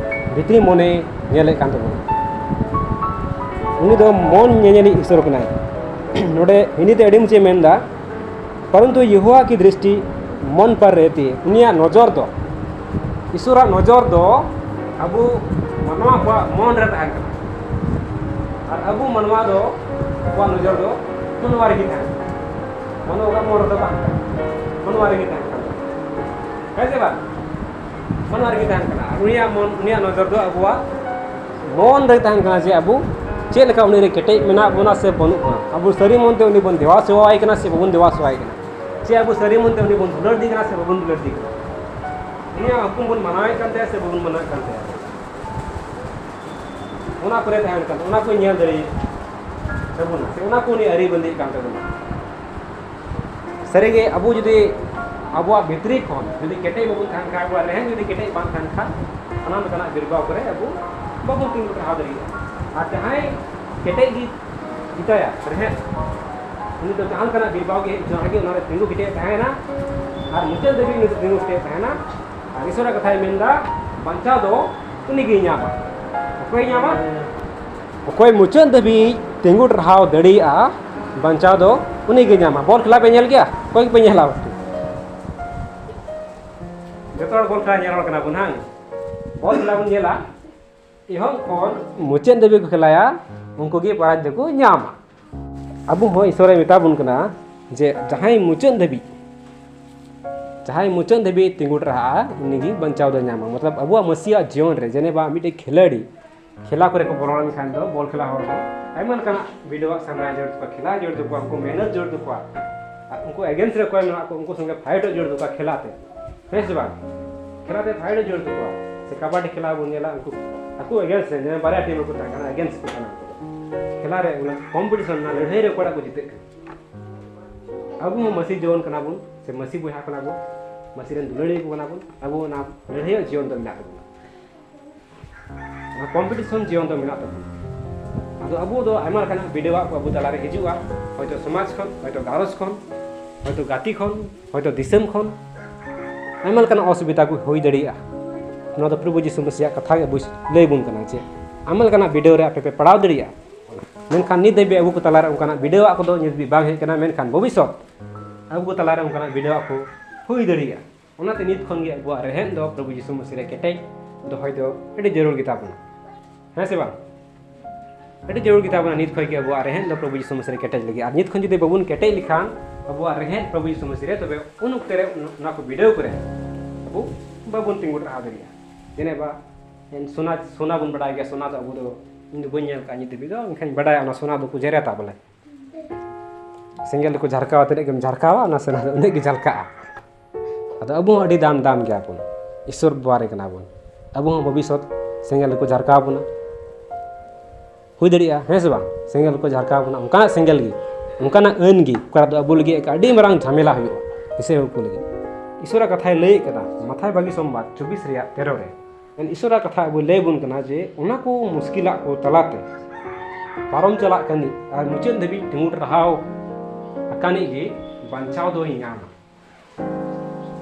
ᱵᱷᱤᱛᱨᱤ ᱢᱚᱱᱮ ᱧᱮᱞᱮᱫ ᱠᱟᱱ ᱛᱟᱵᱚᱱᱟ᱾ ᱩᱱᱤ ᱫᱚ ᱢᱚᱱ ᱧᱮᱧᱮᱞᱤᱡ ᱤᱥᱚᱨ ᱠᱟᱱᱟᱭ᱾ ᱱᱚᱰᱮ ᱦᱤᱱᱫᱤ ᱛᱮ ᱟᱹᱰᱤ ᱢᱚᱡᱽ ᱮ ᱢᱮᱱᱫᱟ, ᱯᱚᱨᱚᱱᱛᱩ ᱭᱮᱦᱳᱣᱟ ᱠᱤ ᱫᱨᱤᱥᱴᱤ ᱢᱚᱱ ᱯᱟᱨ ᱨᱮᱦᱛᱤ, ᱩᱱᱤᱭᱟᱜ ᱱᱚᱡᱚᱨ ᱫᱚ, ᱤᱥᱚᱨᱟᱜ ᱱᱚᱡᱚᱨ ᱫᱚ ᱟᱵᱚ ᱢᱟᱱᱣᱟ ᱠᱚᱣᱟᱜ ᱢᱚᱱ ᱨᱮ ᱛᱟᱦᱮᱱ ᱠᱟᱱᱟ᱾ ᱟᱨ ᱟᱵᱚ ᱢᱟᱱᱣᱟ ᱫᱚ, ᱟᱵᱚᱣᱟᱜ ᱱᱚᱡᱚᱨ ᱫᱚ ᱢᱟᱱᱣᱟ ᱨᱮᱜᱮ ᱛᱟᱦᱮᱱ ᱠᱟᱱᱟ᱾ ᱢᱟᱱᱣᱟ ᱚᱠᱟ ᱢᱚᱱ ᱨᱮᱫᱚ ᱵᱟᱝ ᱛᱟᱦᱮᱱ ᱠᱟᱱᱟ, ᱢᱟᱱᱣᱟ ᱨᱮᱜᱮ ᱛᱟᱦᱮᱱ ᱠᱟᱱᱟ᱾ ᱦᱮᱸ ᱥᱮ ᱵᱟᱝ? ᱢᱟᱱᱣᱟ ᱨᱮᱜᱮ ᱛᱟᱦᱮᱱ ᱠᱟᱱᱟ᱾ ᱟᱨ ᱩᱱᱤᱭᱟᱜ ᱢᱚᱱ, ᱩᱱᱤᱭᱟᱜ ᱱᱚᱡᱚᱨ ᱫᱚ ᱟᱵᱚᱣᱟᱜ ᱢᱚᱱ ᱨᱮ ᱛᱟᱦᱮᱱ ᱠᱟᱱᱟ, ᱡᱮ ᱟᱵᱚ ᱪᱮᱫ ᱞᱮᱠᱟ ᱩᱱᱤ ᱨᱮ ᱠᱮᱴᱮᱡ ᱢᱮᱱᱟᱜ ᱵᱚᱱᱟ ᱥᱮ ᱵᱟᱹᱱᱩᱜ ᱵᱚᱱᱟ᱾ ᱟᱵᱚ ᱥᱟᱹᱨᱤ ᱢᱚᱱ ᱛᱮ ᱩᱱᱤ ᱵᱚᱱ ᱫᱮᱵᱟ ᱥᱮᱵᱟᱣᱟᱭ ᱠᱟᱱᱟ ᱥᱮ ᱵᱟᱵᱚᱱ ᱫᱮᱵᱟ ᱥᱮᱵᱟᱣᱟᱭ ᱠᱟᱱᱟ, ᱥᱮ ᱟᱵᱚ ᱥᱟᱹᱨᱤ ᱢᱚᱱ ᱛᱮ ᱩᱱᱤ ᱵᱚᱱ ᱫᱩᱞᱟᱹᱲ ᱫᱮ ᱠᱟᱱᱟ ᱥᱮ ᱵᱟᱵᱚᱱ ᱫᱩᱞᱟᱹᱲ ᱫᱮ ᱠᱟᱱᱟ, ᱩᱱᱤᱭᱟᱜ ᱦᱩᱠᱩᱢ ᱵᱚᱱ ᱢᱟᱱᱟᱣᱮᱫ ᱠᱟᱱ ᱛᱟᱭᱟ ᱥᱮ ᱵᱟᱵᱚᱱ ᱢᱟᱱᱟᱣᱮᱫ ᱠᱟᱱ ᱛᱟᱭᱟ, ᱚᱱᱟ ᱠᱚᱨᱮ ᱛᱟᱦᱮᱱ ᱠᱟᱱ, ᱚᱱᱟ ᱠᱚᱭ ᱧᱮᱞ ᱫᱟᱲᱮᱭᱟᱜ ᱛᱟᱵᱚᱱᱟ ᱥᱮ ᱚᱱᱟ ᱠᱚ ᱩᱱᱤ ᱟᱹᱨᱤ ᱵᱟᱸᱫᱮᱭᱮᱫ ᱠᱟᱱ ᱛᱟᱵᱚᱱᱟ᱾ ᱥᱟᱹᱨᱤᱜᱮ ᱟᱵᱚ ᱡᱩᱫᱤ ᱟᱵᱚᱣᱟᱜ ᱵᱷᱤᱛᱨᱤ ᱠᱷᱚᱱ ᱡᱩᱫᱤ ᱠᱮᱴᱮᱡ ᱵᱟᱵᱚᱱ ᱛᱟᱦᱮᱱ ᱠᱷᱟᱱ, ᱟᱵᱚᱣᱟᱜ ᱨᱮᱦᱮᱫ ᱡᱩᱫᱤ ᱠᱮᱴᱮᱡ ᱵᱟᱝ ᱛᱟᱦᱮᱱ ᱠᱷᱟᱱ, ᱥᱟᱱᱟᱢ ᱞᱮᱠᱟᱱᱟᱜ ᱵᱤᱨᱵᱟᱣ ᱠᱚᱨᱮ ᱟᱵᱚ ᱵᱟᱵᱚᱱ ᱛᱤᱸᱜᱩ ᱴᱟᱨᱦᱟᱣ ᱫᱟᱲᱮᱭᱟᱜᱼᱟ᱾ ᱟᱨ ᱡᱟᱦᱟᱸᱭ ᱠᱮᱴᱮᱡ ᱜᱮ ᱜᱮᱛᱟᱭᱟ ᱨᱮᱦᱮᱫ, ᱩᱱᱤ ᱫᱚ ᱡᱟᱦᱟᱸ ᱞᱮᱠᱟᱱᱟᱜ ᱵᱤᱨᱵᱟᱣ ᱜᱮ ᱦᱮᱡ ᱦᱚᱪᱚᱣᱟᱱ ᱨᱮᱜᱮ, ᱚᱱᱟ ᱨᱮ ᱛᱤᱸᱜᱩ ᱠᱮᱴᱮᱡ ᱛᱟᱦᱮᱱᱟ ᱟᱨ ᱢᱩᱪᱟᱹᱫ ᱫᱷᱟᱹᱵᱤᱡ ᱩᱱᱤ ᱫᱚ ᱛᱤᱸᱜᱩ ᱠᱮᱴᱮᱡ ᱛᱟᱦᱮᱱᱟ᱾ ᱟᱨ ᱤᱥᱚᱨᱟᱜ ᱠᱟᱛᱷᱟᱭ ᱢᱮᱱᱫᱟ, ᱵᱟᱧᱪᱟᱣ ᱫᱚ ᱩᱱᱤ ᱜᱮᱭ ᱧᱟᱢᱟ᱾ ᱚᱠᱚᱭᱮ ᱧᱟᱢᱟ? ᱚᱠᱚᱭ ᱢᱩᱪᱟᱹᱫ ᱫᱷᱟᱹᱵᱤᱡ ᱛᱤᱸᱜᱩ ᱴᱟᱨᱦᱟᱣ ᱫᱟᱲᱮᱭᱟᱜᱼᱟ, ᱵᱟᱧᱪᱟᱣ ᱫᱚ ᱩᱱᱤ ᱜᱮ ᱧᱟᱢᱟ᱾ ᱵᱚᱞ ᱠᱷᱮᱞᱟ ᱯᱮ ᱧᱮᱞ ᱜᱮᱭᱟ? ᱚᱠᱚᱭ ᱜᱮᱯᱮ ᱧᱮᱞᱟ? ᱡᱚᱛᱚ ᱦᱚᱲ ᱵᱚᱞ ᱠᱷᱮᱞᱟ ᱧᱮᱞ ᱦᱚᱲ ᱠᱟᱱᱟ ᱵᱚᱱ, ᱦᱟᱝ? ᱵᱚᱞ ᱠᱷᱮᱞᱟ ᱵᱚᱱ ᱧᱮᱞᱟ, ᱮᱦᱚᱵ ᱠᱷᱚᱱ ᱢᱩᱪᱟᱹᱫ ᱫᱷᱟᱹᱵᱤᱡ ᱠᱚ ᱠᱷᱮᱞᱟᱭᱟ, ᱩᱱᱠᱩ ᱜᱮ ᱯᱨᱟᱭᱤᱡᱽ ᱫᱚᱠᱚ ᱧᱟᱢᱟ᱾ ᱟᱵᱚ ᱦᱚᱸ ᱤᱥᱚᱨᱮ ᱢᱮᱛᱟ ᱵᱚᱱ ᱠᱟᱱᱟ ᱡᱮ ᱡᱟᱦᱟᱸᱭ ᱢᱩᱪᱟᱹᱫ ᱫᱷᱟᱹᱵᱤᱡ, ᱡᱟᱦᱟᱸᱭ ᱢᱩᱪᱟᱹᱫ ᱫᱷᱟᱹᱵᱤᱡ ᱛᱤᱸᱜᱩ ᱴᱟᱨᱦᱟᱜᱼᱟ, ᱩᱱᱤ ᱜᱮ ᱵᱟᱧᱪᱟᱣ ᱫᱚᱭ ᱧᱟᱢᱟ᱾ ᱢᱚᱛᱞᱚᱵ, ᱟᱵᱚᱣᱟᱜ ᱢᱟᱹᱥᱤᱭᱟᱜ ᱡᱤᱭᱚᱱ ᱨᱮ ᱡᱮᱱᱮᱵᱟ ᱢᱤᱫᱴᱮᱡ ᱠᱷᱤᱞᱟᱲᱤ ᱠᱷᱮᱞᱟ ᱠᱚᱨᱮ ᱠᱚ ᱵᱚᱞᱚ ᱞᱮᱱᱠᱷᱟᱱ ᱫᱚ, ᱵᱚᱞ ᱠᱷᱮᱞᱟ ᱦᱚᱲ ᱦᱚᱸ ᱟᱭᱢᱟ ᱞᱮᱠᱟᱱᱟᱜ ᱵᱷᱤᱰᱤᱭᱳᱣᱟᱜ ᱥᱟᱢᱱᱟ ᱡᱟᱹᱨᱩᱲ ᱛᱟᱠᱚᱣᱟ, ᱠᱷᱮᱞᱟ ᱡᱟᱹᱨᱩᱲ ᱛᱟᱠᱚᱣᱟ, ᱩᱱᱠᱩ ᱢᱮᱦᱱᱚᱛ ᱡᱟᱹᱨᱩᱲ ᱛᱟᱠᱚᱣᱟ, ᱟᱨ ᱩᱱᱠᱩ against ᱨᱮ ᱚᱠᱚᱭ ᱢᱮᱱᱟᱜ ᱠᱚ, ᱩᱱᱠᱩ ᱥᱚᱸᱜᱮ fight ᱚᱜ ᱡᱟᱹᱨᱩᱲ ᱛᱟᱠᱚᱣᱟ ᱠᱷᱮᱞᱟ ᱛᱮ, ᱦᱮᱸ ᱥᱮ ᱵᱟᱝ? ᱠᱷᱮᱞᱟ ᱛᱮ fight ᱚᱜ ᱡᱟᱹᱨᱩᱲ ᱛᱟᱠᱚᱣᱟ᱾ ᱥᱮ ᱠᱟᱵᱟᱰᱤ ᱠᱷᱮᱞᱟ ᱵᱚᱱ ᱧᱮᱞᱟ, ᱩᱱᱠᱩ ᱟᱠᱚ against ᱨᱮ ᱡᱮ ᱵᱟᱨᱭᱟ ᱴᱤᱢ ᱨᱮᱠᱚ ᱛᱟᱦᱮᱸ ᱠᱟᱱᱟ, against ᱠᱚ ᱛᱟᱦᱮᱸ ᱠᱟᱱᱟ, ᱠᱷᱮᱞᱟ ᱨᱮ ᱚᱱᱟ competition ᱨᱮᱱᱟᱜ ᱞᱟᱹᱲᱦᱟᱹᱭ ᱨᱮ ᱚᱠᱚᱭᱴᱟᱜ ᱠᱚ ᱡᱤᱛᱟᱹᱜ ᱠᱟᱱᱟ᱾ ᱟᱵᱚ ᱦᱚᱸ ᱢᱟᱹᱥᱤ ᱡᱩᱣᱟᱹᱱ ᱠᱟᱱᱟ ᱵᱚᱱ, ᱥᱮ ᱢᱟᱹᱥᱤ ᱵᱚᱭᱦᱟ ᱠᱟᱱᱟ ᱵᱚᱱ, ᱢᱟᱹᱥᱤ ᱨᱮᱱ ᱫᱩᱞᱟᱹᱲᱤᱭᱟᱹ ᱠᱚ ᱠᱟᱱᱟ ᱵᱚᱱ, ᱟᱵᱚ ᱚᱱᱟ ᱞᱟᱹᱲᱦᱟᱹᱭᱚᱜ ᱡᱤᱭᱚᱱ ᱫᱚ ᱢᱮᱱᱟᱜ ᱛᱟᱵᱚᱱᱟ᱾ ᱚᱱᱟ competition ᱡᱤᱭᱚᱱ ᱫᱚ ᱢᱮᱱᱟᱜ ᱛᱟᱵᱚᱱᱟ᱾ ᱟᱫᱚ ᱟᱵᱚ ᱫᱚ ᱟᱭᱢᱟ ᱞᱮᱠᱟᱱᱟᱜ ᱵᱤᱰᱟᱹᱣᱟᱜ ᱠᱚ ᱟᱵᱚ ᱛᱟᱞᱟᱨᱮ ᱦᱤᱡᱩᱜᱼᱟ, ᱦᱚᱭᱛᱳ ᱥᱚᱢᱟᱡᱽ ᱠᱷᱚᱱ, ᱦᱚᱭᱛᱳ ᱜᱷᱟᱨᱚᱸᱡᱽ ᱠᱷᱚᱱ, ᱦᱚᱭᱛᱳ ᱜᱟᱛᱮ ᱠᱷᱚᱱ, ᱦᱚᱭᱛᱳ ᱫᱤᱥᱚᱢ ᱠᱷᱚᱱ, ᱟᱭᱢᱟ ᱞᱮᱠᱟᱱᱟᱜ ᱚᱥᱩᱵᱤᱫᱷᱟ ᱠᱚ ᱦᱩᱭ ᱫᱟᱲᱮᱭᱟᱜᱼᱟ᱾ ᱱᱚᱣᱟ ᱫᱚ ᱯᱨᱚᱵᱷᱩ ᱡᱤᱥᱩ ᱢᱟᱹᱥᱤᱭᱟᱜ ᱠᱟᱛᱷᱟ ᱜᱮ ᱟᱵᱚᱭ ᱞᱟᱹᱭ ᱵᱚᱱ ᱠᱟᱱᱟ ᱡᱮ ᱟᱭᱢᱟ ᱞᱮᱠᱟᱱᱟᱜ ᱵᱤᱰᱟᱹᱣ ᱨᱮ ᱟᱯᱮ ᱯᱮ ᱯᱟᱲᱟᱣ ᱫᱟᱲᱮᱭᱟᱜᱼᱟ᱾ ᱢᱮᱱᱠᱷᱟᱱ ᱱᱤᱛ ᱫᱷᱟᱹᱵᱤᱡ ᱟᱵᱚ ᱠᱚ ᱛᱟᱞᱟᱨᱮ ᱚᱱᱠᱟᱱᱟᱜ ᱵᱤᱰᱟᱹᱣᱟᱜ ᱠᱚᱫᱚ ᱱᱤᱛ ᱫᱷᱟᱹᱵᱤᱡ ᱵᱟᱝ ᱦᱮᱡ ᱠᱟᱱᱟ, ᱢᱮᱱᱠᱷᱟᱱ ᱵᱷᱚᱵᱤᱥᱥᱚᱛ ᱟᱵᱚ ᱠᱚ ᱛᱟᱞᱟᱨᱮ ᱚᱱᱠᱟᱱᱟᱜ ᱵᱤᱰᱟᱹᱣᱟᱜ ᱠᱚ ᱦᱩᱭ ᱫᱟᱲᱮᱭᱟᱜᱼᱟ᱾ ᱚᱱᱟᱛᱮ ᱱᱤᱛ ᱠᱷᱚᱱ ᱜᱮ ᱟᱵᱚᱣᱟᱜ ᱨᱮᱦᱮᱫ ᱫᱚ ᱯᱨᱚᱵᱷᱩ ᱡᱤᱥᱩ ᱢᱟᱹᱥᱤ ᱨᱮ ᱠᱮᱴᱮᱡ ᱫᱚᱦᱚᱭ ᱫᱚ ᱟᱹᱰᱤ ᱡᱟᱹᱨᱩᱲ ᱜᱮᱛᱟ ᱵᱚᱱᱟ, ᱦᱮᱸ ᱥᱮ ᱵᱟᱝ? ᱟᱹᱰᱤ ᱡᱟᱹᱨᱩᱲ ᱜᱮᱛᱟ ᱵᱚᱱᱟ ᱱᱤᱛ ᱠᱷᱚᱱ ᱜᱮ ᱟᱵᱚᱣᱟᱜ ᱨᱮᱦᱮᱫ ᱫᱚ ᱯᱨᱚᱵᱷᱩ ᱡᱤᱥᱩ ᱢᱟᱹᱥᱤ ᱨᱮ ᱠᱮᱴᱮᱡ ᱞᱟᱹᱜᱤᱫ᱾ ᱟᱨ ᱱᱤᱛ ᱠᱷᱚᱱ ᱡᱩᱫᱤ ᱵᱟᱵᱚᱱ ᱠᱮᱴᱮᱡ ᱞᱮᱠᱷᱟᱱ ᱟᱵᱚᱣᱟᱜ ᱨᱮᱦᱮᱫ ᱯᱨᱚᱵᱷᱩ ᱡᱤᱥᱩ ᱢᱟᱹᱥᱤ ᱨᱮ, ᱛᱚᱵᱮ ᱩᱱ ᱚᱠᱛᱮ ᱨᱮ ᱚᱱᱟ ᱠᱚ ᱵᱤᱰᱟᱹᱣ ᱠᱚᱨᱮ ᱟᱵᱚ ᱵᱟᱵᱚᱱ ᱛᱤᱸᱜᱩ ᱴᱟᱨᱦᱟᱣ ᱫᱟᱲᱮᱭᱟᱜᱼᱟ᱾ ᱡᱮᱱᱮᱵᱟ, ᱥᱳᱱᱟ, ᱥᱳᱱᱟ ᱵᱚᱱ ᱵᱟᱰᱟᱭ ᱜᱮᱭᱟ, ᱥᱳᱱᱟ ᱫᱚ ᱟᱵᱚ ᱫᱚ, ᱤᱧ ᱫᱚ ᱵᱟᱹᱧ ᱧᱮᱞ ᱠᱟᱜᱼᱟ ᱱᱤᱛ ᱫᱷᱟᱹᱵᱤᱡ ᱫᱚ, ᱢᱮᱱᱠᱷᱟᱱ ᱵᱟᱰᱟᱭᱟ ᱚᱱᱟ ᱥᱳᱱᱟ ᱫᱚᱠᱚ ᱡᱮᱨᱮᱫᱟ ᱵᱚᱞᱮ᱾ ᱥᱮᱸᱜᱮᱞ ᱨᱮᱠᱚ ᱡᱷᱟᱨᱠᱟᱣᱟ, ᱛᱤᱱᱟᱹᱜ ᱜᱮᱢ ᱡᱷᱟᱨᱠᱟᱣᱟ, ᱚᱱᱟ ᱥᱳᱱᱟ ᱫᱚ ᱩᱱᱟᱹᱜ ᱜᱮ ᱡᱷᱟᱞᱠᱟᱜᱼᱟ᱾ ᱟᱫᱚ ᱟᱵᱚ ᱦᱚᱸ ᱟᱹᱰᱤ ᱫᱟᱢ, ᱫᱟᱢ ᱜᱮᱭᱟ ᱵᱚᱱ, ᱤᱥᱥᱚᱨ ᱫᱩᱣᱟᱨᱮ ᱠᱟᱱᱟ ᱵᱚᱱ᱾ ᱟᱵᱚ ᱦᱚᱸ ᱵᱷᱚᱵᱤᱥᱥᱚᱛ ᱥᱮᱸᱜᱮᱞ ᱨᱮᱠᱚ ᱡᱷᱟᱨᱠᱟᱣ ᱵᱚᱱᱟ, ᱦᱩᱭ ᱫᱟᱲᱮᱭᱟᱜᱼᱟ, ᱦᱮᱸ ᱥᱮ ᱵᱟᱝ? ᱥᱮᱸᱜᱮᱞ ᱨᱮᱠᱚ ᱡᱷᱟᱨᱠᱟᱣ ᱵᱚᱱᱟ, ᱚᱱᱠᱟᱱᱟᱜ ᱥᱮᱸᱜᱮᱞ ᱜᱮ, ᱚᱱᱠᱟᱱᱟᱜ ᱟᱹᱱ ᱜᱮ, ᱚᱠᱟᱴᱟᱜ ᱫᱚ ᱟᱵᱚ ᱞᱟᱹᱜᱤᱫ ᱟᱹᱰᱤ ᱢᱟᱨᱟᱝ ᱡᱷᱟᱢᱮᱞᱟ ᱦᱩᱭᱩᱜᱼᱟ ᱫᱤᱥᱚᱢ ᱠᱚ ᱞᱟᱹᱜᱤᱫ᱾ ᱤᱥᱥᱚᱨᱟᱜ ᱠᱟᱛᱷᱟᱭ ᱞᱟᱹᱭᱮᱫ ᱠᱟᱱᱟ ᱢᱟᱛᱷᱟᱭ ᱵᱟᱜᱤ ᱥᱚᱢᱵᱟᱫ ᱪᱚᱵᱵᱤᱥ ᱨᱮᱭᱟᱜ ᱛᱮᱨᱚ ᱨᱮ᱾ ᱤᱥᱥᱚᱨᱟᱜ ᱠᱟᱛᱷᱟ ᱟᱵᱚᱭ ᱞᱟᱹᱭ ᱵᱚᱱ ᱠᱟᱱᱟ ᱡᱮ ᱚᱱᱟ ᱠᱚ ᱢᱩᱥᱠᱤᱞᱟᱜ ᱠᱚ ᱛᱟᱞᱟᱛᱮ ᱯᱟᱨᱚᱢ ᱪᱟᱞᱟᱜ ᱠᱟᱹᱱᱤᱡ ᱟᱨ ᱢᱩᱪᱟᱹᱫ ᱫᱷᱟᱹᱵᱤᱡ ᱛᱤᱸᱜᱩ ᱴᱟᱨᱦᱟᱣ ᱟᱠᱟᱱᱤᱡ ᱜᱮ ᱵᱟᱧᱪᱟᱣ ᱫᱚᱭ ᱧᱟᱢᱟ᱾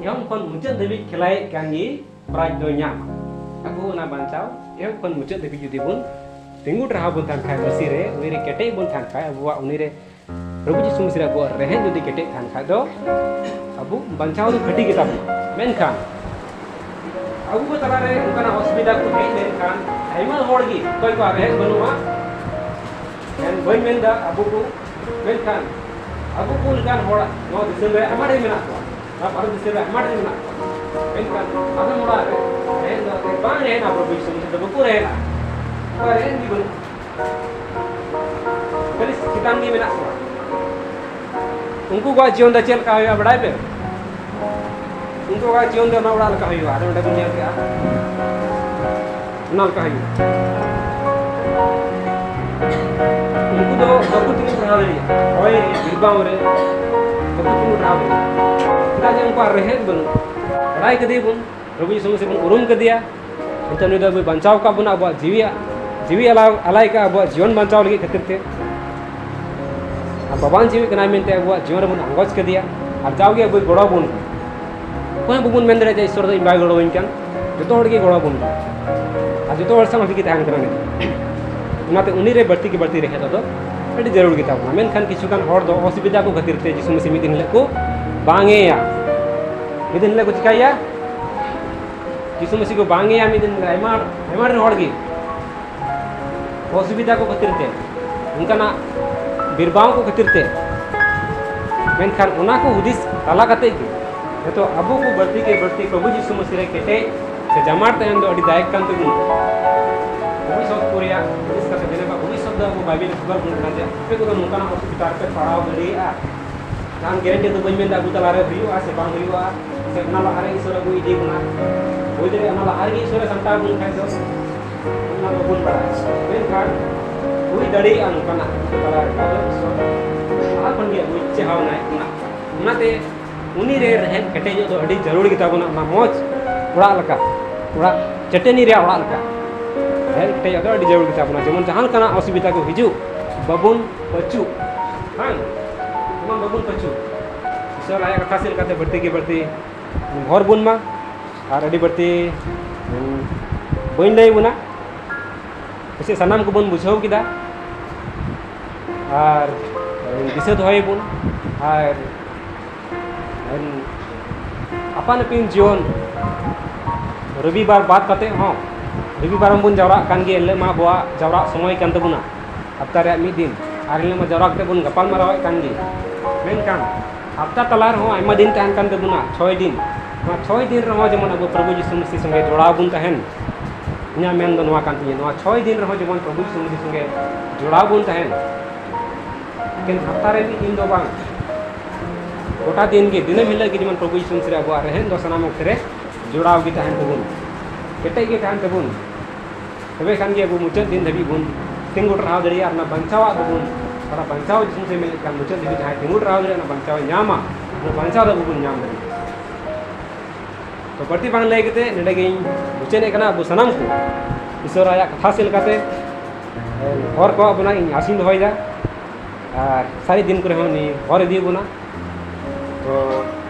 ᱮᱦᱚᱵ ᱠᱷᱚᱱ ᱢᱩᱪᱟᱹᱫ ᱫᱷᱟᱹᱵᱤᱡ ᱠᱷᱮᱞᱟᱭᱮᱫ ᱠᱟᱱ ᱜᱮ ᱯᱨᱟᱭᱤᱡᱽ ᱫᱚᱭ ᱧᱟᱢᱟ᱾ ᱟᱵᱚ ᱚᱱᱟ ᱵᱟᱧᱪᱟᱣ ᱮᱦᱚᱵ ᱠᱷᱚᱱ ᱢᱩᱪᱟᱹᱫ ᱫᱷᱟᱹᱵᱤᱡ ᱡᱩᱫᱤ ᱵᱚᱱ ᱛᱤᱸᱜᱩ ᱴᱟᱨᱦᱟᱣ ᱵᱚᱱ ᱛᱟᱦᱮᱱ ᱠᱷᱟᱡ, ᱢᱟᱹᱥᱤ ᱨᱮ, ᱩᱱᱤ ᱨᱮ ᱠᱮᱴᱮᱡ ᱵᱚᱱ ᱛᱟᱦᱮᱱ ᱠᱷᱟᱡ, ᱟᱵᱚᱣᱟᱜ ᱩᱱᱤ ᱨᱮ ᱯᱨᱚᱵᱷᱩ ᱡᱤᱥᱩ ᱢᱟᱹᱥᱤ ᱨᱮ ᱟᱵᱚᱣᱟᱜ ᱨᱮᱦᱮᱫ ᱡᱩᱫᱤ ᱠᱮᱴᱮᱡ ᱛᱟᱦᱮᱱ ᱠᱷᱟᱡ ᱫᱚ ᱟᱵᱚ ᱵᱟᱧᱪᱟᱣ ᱫᱚ ᱠᱷᱟᱹᱴᱤ ᱜᱮᱛᱟ ᱵᱚᱱᱟ᱾ ᱢᱮᱱᱠᱷᱟᱱ ᱟᱵᱚ ᱠᱚ ᱛᱟᱞᱟᱨᱮ ᱚᱱᱠᱟᱱᱟᱜ ᱚᱥᱩᱵᱤᱫᱷᱟ ᱠᱚ ᱦᱮᱡ ᱞᱮᱱᱠᱷᱟᱱ ᱟᱭᱢᱟ ᱦᱚᱲ ᱜᱮ ᱚᱠᱚᱭ ᱠᱚᱣᱟᱜ ᱨᱮᱦᱮᱫ ᱵᱟᱹᱱᱩᱜᱼᱟ, ᱢᱮᱱ ᱵᱟᱹᱧ ᱢᱮᱱᱫᱟ ᱟᱵᱚ ᱠᱚ, ᱢᱮᱱᱠᱷᱟᱱ ᱟᱵᱚ ᱠᱚ ᱞᱮᱠᱟᱱ ᱦᱚᱲ ᱱᱚᱣᱟ ᱫᱤᱥᱚᱢ ᱨᱮ ᱟᱭᱢᱟ ᱰᱷᱮᱨ ᱢᱮᱱᱟᱜ ᱠᱚᱣᱟ, ᱱᱚᱣᱟ ᱵᱷᱟᱨᱚᱛ ᱫᱤᱥᱚᱢ ᱨᱮ ᱟᱭᱢᱟ ᱰᱷᱮᱨ ᱢᱮᱱᱟᱜ ᱠᱚᱣᱟ᱾ ᱢᱮᱱᱠᱷᱟᱱ ᱟᱫᱚᱢ ᱚᱲᱟᱜ ᱨᱮ ᱨᱮᱦᱮᱫ ᱫᱚ ᱵᱟᱝ ᱨᱮᱦᱮᱫ ᱟᱵᱚ ᱵᱤᱨ ᱥᱚᱢᱟᱡᱽ ᱫᱚ ᱵᱟᱠᱚ ᱨᱮᱦᱮᱫᱼᱟ, ᱚᱠᱟ ᱨᱮᱦᱮᱫ ᱜᱮ ᱵᱟᱹᱱᱩᱜ, ᱠᱷᱟᱹᱞᱤ ᱪᱮᱛᱟᱱ ᱜᱮ ᱢᱮᱱᱟᱜ ᱠᱚᱣᱟ᱾ ᱩᱱᱠᱩ ᱠᱚᱣᱟᱜ ᱡᱤᱭᱚᱱ ᱫᱚ ᱪᱮᱫ ᱞᱮᱠᱟ ᱦᱩᱭᱩᱜᱼᱟ ᱵᱟᱲᱟᱭ ᱯᱮ? ᱩᱱᱠᱩ ᱠᱚᱣᱟᱜ ᱡᱤᱭᱚᱱ ᱫᱚ ᱚᱱᱟ ᱚᱲᱟᱜ ᱞᱮᱠᱟ ᱦᱩᱭᱩᱜᱼᱟ᱾ ᱟᱨ ᱚᱸᱰᱮ ᱵᱚᱱ ᱧᱮᱞ ᱠᱮᱜᱼᱟ, ᱚᱱᱟ ᱞᱮᱠᱟ ᱦᱩᱭᱩᱜᱼᱟ᱾ ᱩᱱᱠᱩ ᱫᱚ ᱵᱟᱠᱚ ᱛᱤᱸᱜᱩ ᱴᱟᱨᱦᱟᱣ ᱫᱟᱲᱮᱭᱟᱜᱼᱟ ᱦᱚᱭ ᱨᱮ, ᱵᱤᱨᱵᱟᱝ ᱨᱮ ᱵᱟᱠᱚ ᱛᱤᱸᱜᱩ ᱴᱟᱨᱦᱟᱣ ᱫᱟᱲᱮᱭᱟᱜᱼᱟ᱾ ᱪᱮᱫᱟᱜ ᱡᱮ ᱩᱱᱠᱩᱣᱟᱜ ᱨᱮᱦᱮᱫ ᱵᱟᱹᱱᱩᱜᱼᱟ᱾ ᱵᱟᱲᱟᱭ ᱠᱮᱫᱮᱭᱟ ᱵᱚᱱ, ᱯᱨᱚᱵᱷᱩ ᱡᱤᱥᱩ ᱢᱟᱹᱥᱤ ᱵᱚᱱ ᱩᱨᱩᱢ ᱠᱮᱫᱮᱭᱟ, ᱮᱱᱛᱮ ᱩᱱᱤ ᱫᱚ ᱟᱵᱚᱭ ᱵᱟᱧᱪᱟᱣ ᱟᱠᱟᱫ ᱵᱚᱱᱟ, ᱟᱵᱚᱣᱟᱜ ᱡᱤᱣᱤ, ᱡᱤᱣᱤ ᱟᱞᱟᱭ, ᱟᱞᱟᱭ ᱠᱟᱜᱼᱟ ᱟᱵᱚᱣᱟᱜ ᱡᱤᱭᱚᱱ ᱵᱟᱧᱪᱟᱣ ᱞᱟᱹᱜᱤᱫ ᱠᱷᱟᱹᱛᱤᱨ ᱛᱮ᱾ ᱟᱨ ᱵᱟᱵᱟᱱ ᱡᱤᱣᱤ ᱠᱟᱱᱟᱭ ᱢᱮᱱᱛᱮ ᱟᱵᱚᱣᱟᱜ ᱡᱤᱭᱚᱱ ᱨᱮᱵᱚᱱ ᱟᱸᱜᱚᱪ ᱠᱮᱫᱮᱭᱟ, ᱟᱨ ᱡᱟᱣᱜᱮ ᱟᱵᱚᱭ ᱜᱚᱲᱚ ᱵᱚᱱ ᱠᱟᱱᱟ᱾ ᱚᱠᱚᱭ ᱦᱚᱸ ᱵᱟᱵᱚᱱ ᱢᱮᱱ ᱫᱟᱲᱮᱭᱟᱜᱼᱟ ᱡᱮ ᱤᱥᱥᱚᱨ ᱫᱚ ᱤᱧ ᱵᱟᱭ ᱜᱚᱲᱚᱣᱟᱹᱧ ᱠᱟᱱ, ᱡᱚᱛᱚ ᱦᱚᱲ ᱜᱮ ᱜᱚᱲᱚ ᱵᱚᱱ ᱠᱟᱱᱟ᱾ ᱟᱨ ᱡᱚᱛᱚ ᱦᱚᱲ ᱥᱟᱶ ᱜᱮ ᱛᱟᱦᱮᱱ ᱠᱟᱱᱟ ᱱᱤᱛᱚᱜ᱾ ᱚᱱᱟᱛᱮ ᱩᱱᱤ ᱨᱮ ᱵᱟᱹᱲᱛᱤ ᱜᱮ ᱵᱟᱹᱲᱛᱤ ᱨᱮᱦᱮᱫ ᱫᱚ ᱟᱹᱰᱤ ᱡᱟᱹᱨᱩᱲ ᱜᱮᱛᱟ ᱵᱚᱱᱟ᱾ ᱢᱮᱱᱠᱷᱟᱱ ᱠᱤᱪᱷᱩ ᱜᱟᱱ ᱦᱚᱲ ᱫᱚ ᱚᱥᱩᱵᱤᱫᱷᱟ ᱠᱚ ᱠᱷᱟᱹᱛᱤᱨ ᱛᱮ ᱡᱤᱥᱩ ᱢᱟᱹᱥᱤ ᱢᱤᱫ ᱫᱤᱱ ᱦᱤᱞᱳᱜ ᱠᱚ ᱵᱟᱝ ᱮᱭᱟ᱾ ᱢᱤᱫ ᱫᱤᱱ ᱦᱤᱞᱳᱜ ᱠᱚ ᱪᱤᱠᱟᱹᱭᱟ? ᱡᱤᱥᱩ ᱢᱟᱹᱥᱤ ᱠᱚ ᱵᱟᱝ ᱮᱭᱟ ᱢᱤᱫ ᱫᱤᱱ ᱦᱤᱞᱳᱜ᱾ ᱟᱭᱢᱟ, ᱟᱭᱢᱟ ᱰᱷᱮᱨ ᱦᱚᱲ ᱜᱮ ᱚᱥᱩᱵᱤᱫᱷᱟ ᱠᱚ ᱠᱷᱟᱹᱛᱤᱨ ᱛᱮ, ᱚᱱᱠᱟᱱᱟᱜ ᱵᱤᱨᱵᱟᱣ ᱠᱚ ᱠᱷᱟᱹᱛᱤᱨ ᱛᱮ᱾ ᱢᱮᱱᱠᱷᱟᱱ ᱚᱱᱟ ᱠᱚ ᱦᱩᱫᱤᱥ ᱛᱟᱞᱟ ᱠᱟᱛᱮ ᱜᱮ ᱱᱤᱛᱚᱜ ᱟᱵᱚ ᱠᱚ ᱵᱟᱹᱲᱛᱤ ᱠᱮ ᱵᱟᱹᱲᱛᱤ ᱯᱨᱚᱵᱷᱩ ᱡᱤᱥᱩ ᱢᱟᱹᱥᱤ ᱨᱮ ᱠᱮᱴᱮᱡ ᱥᱮ ᱡᱟᱢᱟᱴ ᱛᱟᱦᱮᱱ ᱫᱚ ᱟᱹᱰᱤ ᱫᱟᱭᱚᱠ ᱠᱟᱱ ᱛᱟᱵᱚᱱᱟ᱾ ᱵᱷᱚᱵᱤᱥᱥᱚᱛ ᱠᱚ ᱨᱮᱭᱟᱜ ᱦᱩᱫᱤᱥ ᱠᱟᱛᱮ ᱡᱮᱞᱮᱠᱟ ᱵᱷᱚᱵᱤᱥᱥᱚᱛ ᱫᱚ ᱟᱵᱚ ᱵᱟᱭᱵᱮᱞ ᱨᱮ ᱠᱷᱚᱵᱚᱨ ᱵᱚᱱ ᱠᱟᱱᱟ ᱡᱮ ᱟᱯᱮ ᱠᱚᱫᱚ ᱱᱚᱝᱠᱟᱱᱟᱜ ᱚᱥᱩᱵᱤᱫᱷᱟ ᱨᱮᱯᱮ ᱯᱟᱲᱟᱣ ᱫᱟᱲᱮᱭᱟᱜᱼᱟ᱾ ᱡᱟᱦᱟᱱ ᱜᱮᱨᱮᱱᱴᱤ ᱫᱚ ᱵᱟᱹᱧ ᱢᱮᱱᱫᱟ ᱟᱵᱚ ᱛᱟᱞᱟᱨᱮ ᱦᱩᱭᱩᱜᱼᱟ ᱥᱮ ᱵᱟᱝ ᱦᱩᱭᱩᱜᱼᱟ, ᱥᱮ ᱚᱱᱟ ᱞᱟᱦᱟᱨᱮ ᱤᱥᱚᱨ ᱟᱹᱜᱩ ᱤᱫᱤ ᱵᱚᱱᱟ᱾ ᱦᱩᱭ ᱫᱟᱲᱮᱭᱟᱜᱼᱟ ᱚᱱᱟ ᱞᱟᱦᱟ ᱨᱮᱜᱮ ᱤᱥᱚᱨᱮ ᱥᱟᱢᱴᱟᱣ ᱵᱚᱱ ᱠᱷᱟᱡ ᱫᱚ, ᱚᱱᱟ ᱵᱟᱵᱚᱱ ᱵᱟᱲᱟᱭᱟ᱾ ᱢᱮᱱᱠᱷᱟᱱ ᱦᱩᱭ ᱫᱟᱲᱮᱭᱟᱜᱼᱟ ᱱᱚᱝᱠᱟᱱᱟᱜ ᱟᱵᱚ ᱛᱟᱞᱟᱨᱮ, ᱚᱱᱟ ᱫᱚ ᱤᱥᱚᱨ ᱞᱟᱦᱟ ᱠᱷᱚᱱ ᱜᱮ ᱟᱵᱚ ᱤᱪᱪᱷᱟᱹ ᱵᱷᱟᱵᱽᱱᱟᱭ ᱮᱢᱟᱜ ᱠᱚᱣᱟ᱾ ᱚᱱᱟᱛᱮ ᱩᱱᱤ ᱨᱮ ᱨᱮᱦᱮᱫ ᱠᱮᱴᱮᱡᱚᱜ ᱫᱚ ᱟᱹᱰᱤ ᱡᱟᱹᱨᱩᱲ ᱜᱮᱛᱟ ᱵᱚᱱᱟ᱾ ᱚᱱᱟ ᱢᱚᱡᱽ ᱚᱲᱟᱜ ᱞᱮᱠᱟ, ᱚᱲᱟᱜ ᱪᱟᱹᱴᱟᱹᱱᱤ ᱨᱮᱭᱟᱜ ᱚᱲᱟᱜ ᱞᱮᱠᱟ ᱨᱮᱦᱮᱫ ᱠᱮᱴᱮᱡᱚᱜ ᱫᱚ ᱟᱹᱰᱤ ᱡᱟᱹᱨᱩᱲ ᱜᱮᱛᱟ ᱵᱚᱱᱟ᱾ ᱡᱮᱢᱚᱱ ᱡᱟᱦᱟᱸ ᱞᱮᱠᱟᱱᱟᱜ ᱚᱥᱩᱵᱤᱫᱷᱟ ᱠᱚ ᱦᱤᱡᱩᱜ, ᱵᱟᱵᱚᱱ ᱯᱟᱹᱪᱩᱜ, ᱵᱟᱝ, ᱡᱮᱢᱚᱱ ᱵᱟᱵᱚᱱ ᱯᱟᱹᱪᱩᱜ᱾ ᱤᱥᱚᱨ ᱟᱭᱟᱜ ᱠᱟᱛᱷᱟ ᱥᱮᱫ ᱞᱮᱠᱟᱛᱮ ᱵᱟᱹᱲᱛᱤ ᱜᱮ ᱵᱟᱹᱲᱛᱤ ᱵᱷᱚᱨ ᱵᱚᱱ ᱢᱟ᱾ ᱟᱨ ᱟᱹᱰᱤ ᱵᱟᱹᱲᱛᱤ, ᱩᱸ, ᱵᱟᱹᱧ ᱞᱟᱹᱭ ᱵᱚᱱᱟ᱾ ᱥᱮ ᱥᱟᱱᱟᱢ ᱠᱚᱵᱚᱱ ᱵᱩᱡᱷᱟᱹᱣ ᱠᱮᱫᱟ᱾ ᱟᱨ ᱫᱤᱥᱟᱹ ᱫᱚᱦᱚᱭᱟᱵᱚᱱ᱾ ᱟᱨ ᱟᱯᱟᱱ ᱟᱹᱯᱤᱱ ᱡᱤᱭᱚᱱ, ᱨᱚᱵᱤᱵᱟᱨ ᱵᱟᱫ ᱠᱟᱛᱮ ᱦᱚᱸ, ᱨᱚᱵᱤᱵᱟᱨ ᱢᱟᱵᱚᱱ ᱡᱟᱣᱨᱟᱜ ᱠᱟᱱ ᱜᱮ, ᱮᱱᱦᱤᱞᱳᱜ ᱢᱟ ᱟᱵᱚᱣᱟᱜ ᱡᱟᱣᱨᱟᱜ ᱥᱚᱢᱚᱭ ᱠᱟᱱ ᱛᱟᱵᱚᱱᱟ ᱦᱟᱯᱛᱟ ᱨᱮᱭᱟᱜ ᱢᱤᱫ ᱫᱤᱱ, ᱟᱨ ᱮᱱᱦᱤᱞᱳᱜ ᱢᱟ ᱡᱟᱣᱨᱟ ᱠᱟᱛᱮ ᱵᱚᱱ ᱜᱟᱯᱟᱞ ᱢᱟᱨᱟᱣᱮᱫ ᱠᱟᱱ ᱜᱮ᱾ ᱢᱮᱱᱠᱷᱟᱱ ᱦᱟᱯᱛᱟ ᱛᱟᱞᱟ ᱨᱮᱦᱚᱸ ᱟᱭᱢᱟ ᱫᱤᱱ ᱛᱟᱦᱮᱱ ᱠᱟᱱ ᱛᱟᱵᱚᱱᱟ, ᱪᱷᱚᱭ ᱫᱤᱱ᱾ ᱱᱚᱣᱟ ᱪᱷᱚᱭ ᱫᱤᱱ ᱨᱮᱦᱚᱸ ᱡᱮᱢᱚᱱ ᱟᱵᱚ ᱯᱨᱚᱵᱷᱩ ᱡᱤᱥᱩ ᱢᱟᱹᱥᱤ ᱥᱚᱸᱜᱮ ᱡᱚᱲᱟᱣ ᱵᱚᱱ ᱛᱟᱦᱮᱱ᱾ ᱤᱧᱟᱹᱜ ᱢᱮᱱ ᱫᱚ ᱱᱚᱣᱟ ᱠᱟᱱ ᱛᱤᱧᱟᱹ, ᱱᱚᱣᱟ ᱪᱷᱚᱭ ᱫᱤᱱ ᱨᱮᱦᱚᱸ ᱡᱮᱢᱚᱱ ᱯᱨᱚᱵᱷᱩ ᱡᱤᱥᱩ ᱢᱟᱹᱥᱤ ᱥᱚᱸᱜᱮ ᱡᱚᱲᱟᱣ ᱵᱚᱱ ᱛᱟᱦᱮᱱ᱾ ᱮᱠᱮᱱ ᱦᱟᱯᱛᱟ ᱨᱮ ᱢᱤᱫ ᱫᱤᱱ ᱫᱚ ᱵᱟᱝ, ᱜᱚᱴᱟ ᱫᱤᱱ ᱜᱮ, ᱫᱤᱱᱟᱹᱢ ᱦᱤᱞᱳᱜ ᱜᱮ ᱡᱮᱢᱚᱱ ᱯᱨᱚᱵᱷᱩ ᱡᱤᱥᱩ ᱢᱟᱹᱥᱤ ᱨᱮ ᱟᱵᱚᱣᱟᱜ ᱨᱮᱦᱮᱫ ᱫᱚ ᱥᱟᱱᱟᱢ ᱚᱠᱛᱮ ᱨᱮ ᱡᱚᱲᱟᱣ ᱜᱮ ᱛᱟᱦᱮᱱ ᱛᱟᱵᱚᱱ, ᱠᱮᱴᱮᱡ ᱜᱮ ᱛᱟᱦᱮᱱ ᱛᱟᱵᱚᱱ᱾ ᱛᱚᱵᱮ ᱠᱷᱟᱱ ᱜᱮ ᱟᱵᱚ ᱢᱩᱪᱟᱹᱫ ᱫᱤᱱ ᱫᱷᱟᱹᱵᱤᱡ ᱵᱚᱱ ᱛᱤᱸᱜᱩ ᱴᱟᱨᱦᱟᱣ ᱫᱟᱲᱮᱭᱟᱜᱼᱟ᱾ ᱟᱨ ᱚᱱᱟ ᱵᱟᱧᱪᱟᱣᱟᱜ ᱫᱚᱵᱚᱱ, ᱚᱱᱟ ᱵᱟᱧᱪᱟᱣ ᱡᱤᱥᱩ ᱢᱟᱹᱥᱤ ᱢᱮᱱᱮᱫ ᱠᱟᱱ, ᱢᱩᱪᱟᱹᱫ ᱫᱷᱟᱹᱵᱤᱡ ᱡᱟᱦᱟᱸᱭ ᱛᱤᱸᱜᱩ ᱴᱟᱨᱦᱟᱣ ᱫᱟᱲᱮᱭᱟᱜᱼᱟ, ᱚᱱᱟ ᱵᱟᱧᱪᱟᱣᱮ ᱧᱟᱢᱟ, ᱚᱱᱟ ᱵᱟᱧᱪᱟᱣ ᱫᱚ ᱟᱵᱚ ᱵᱚᱱ ᱧᱟᱢ ᱫᱟᱲᱮᱭᱟᱜᱼᱟ᱾ ᱛᱚ ᱵᱟᱹᱲᱛᱤ ᱵᱟᱝ ᱞᱟᱹᱭ ᱠᱟᱛᱮ ᱱᱚᱰᱮ ᱜᱤᱧ ᱢᱩᱪᱟᱹᱫᱮᱫ ᱠᱟᱱᱟ᱾ ᱟᱵᱚ ᱥᱟᱱᱟᱢ ᱠᱚ ᱤᱥᱚᱨ ᱟᱭᱟᱜ ᱠᱟᱛᱷᱟ ᱥᱮᱫ ᱞᱮᱠᱟᱛᱮ ᱦᱚᱨ ᱠᱚᱣᱟᱜ ᱵᱚᱱᱟ ᱤᱧ ᱟᱥᱤᱧ ᱫᱚᱦᱚᱭᱮᱫᱟ᱾ ᱟᱨ ᱥᱟᱹᱨᱤ ᱫᱤᱱ ᱠᱚᱨᱮ ᱦᱚᱸ ᱩᱱᱤ ᱦᱚᱨ ᱤᱫᱤ ᱵᱚᱱᱟ᱾ ᱛᱚ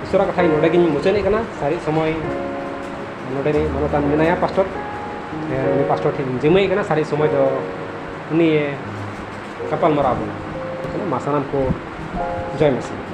ᱤᱥᱚᱨᱟᱜ ᱠᱟᱛᱷᱟ ᱤᱧ ᱱᱚᱰᱮ ᱜᱤᱧ ᱢᱩᱪᱟᱹᱫᱮᱫ ᱠᱟᱱᱟ᱾ ᱥᱟᱹᱨᱤ ᱥᱚᱢᱚᱭ ᱱᱚᱰᱮ ᱨᱤᱱᱤᱡ ᱢᱟᱱᱚᱛᱟᱱ ᱢᱮᱱᱟᱭᱟ ᱯᱟᱥᱴᱚᱨ, ᱩᱱᱤ ᱯᱟᱥᱴᱚᱨ ᱴᱷᱮᱱ ᱤᱧ ᱡᱤᱢᱟᱹᱭᱮᱫ ᱠᱟᱱᱟ᱾ ᱥᱟᱹᱨᱤ ᱥᱚᱢᱚᱭ ᱫᱚ ᱩᱱᱤᱭᱮ ᱜᱟᱯᱟᱞ ᱢᱟᱨᱟᱣ ᱵᱚᱱᱟ᱾ ᱢᱟ ᱥᱟᱱᱟᱢ ᱠᱚ ᱡᱚᱭ ᱢᱟᱹᱥᱤ᱾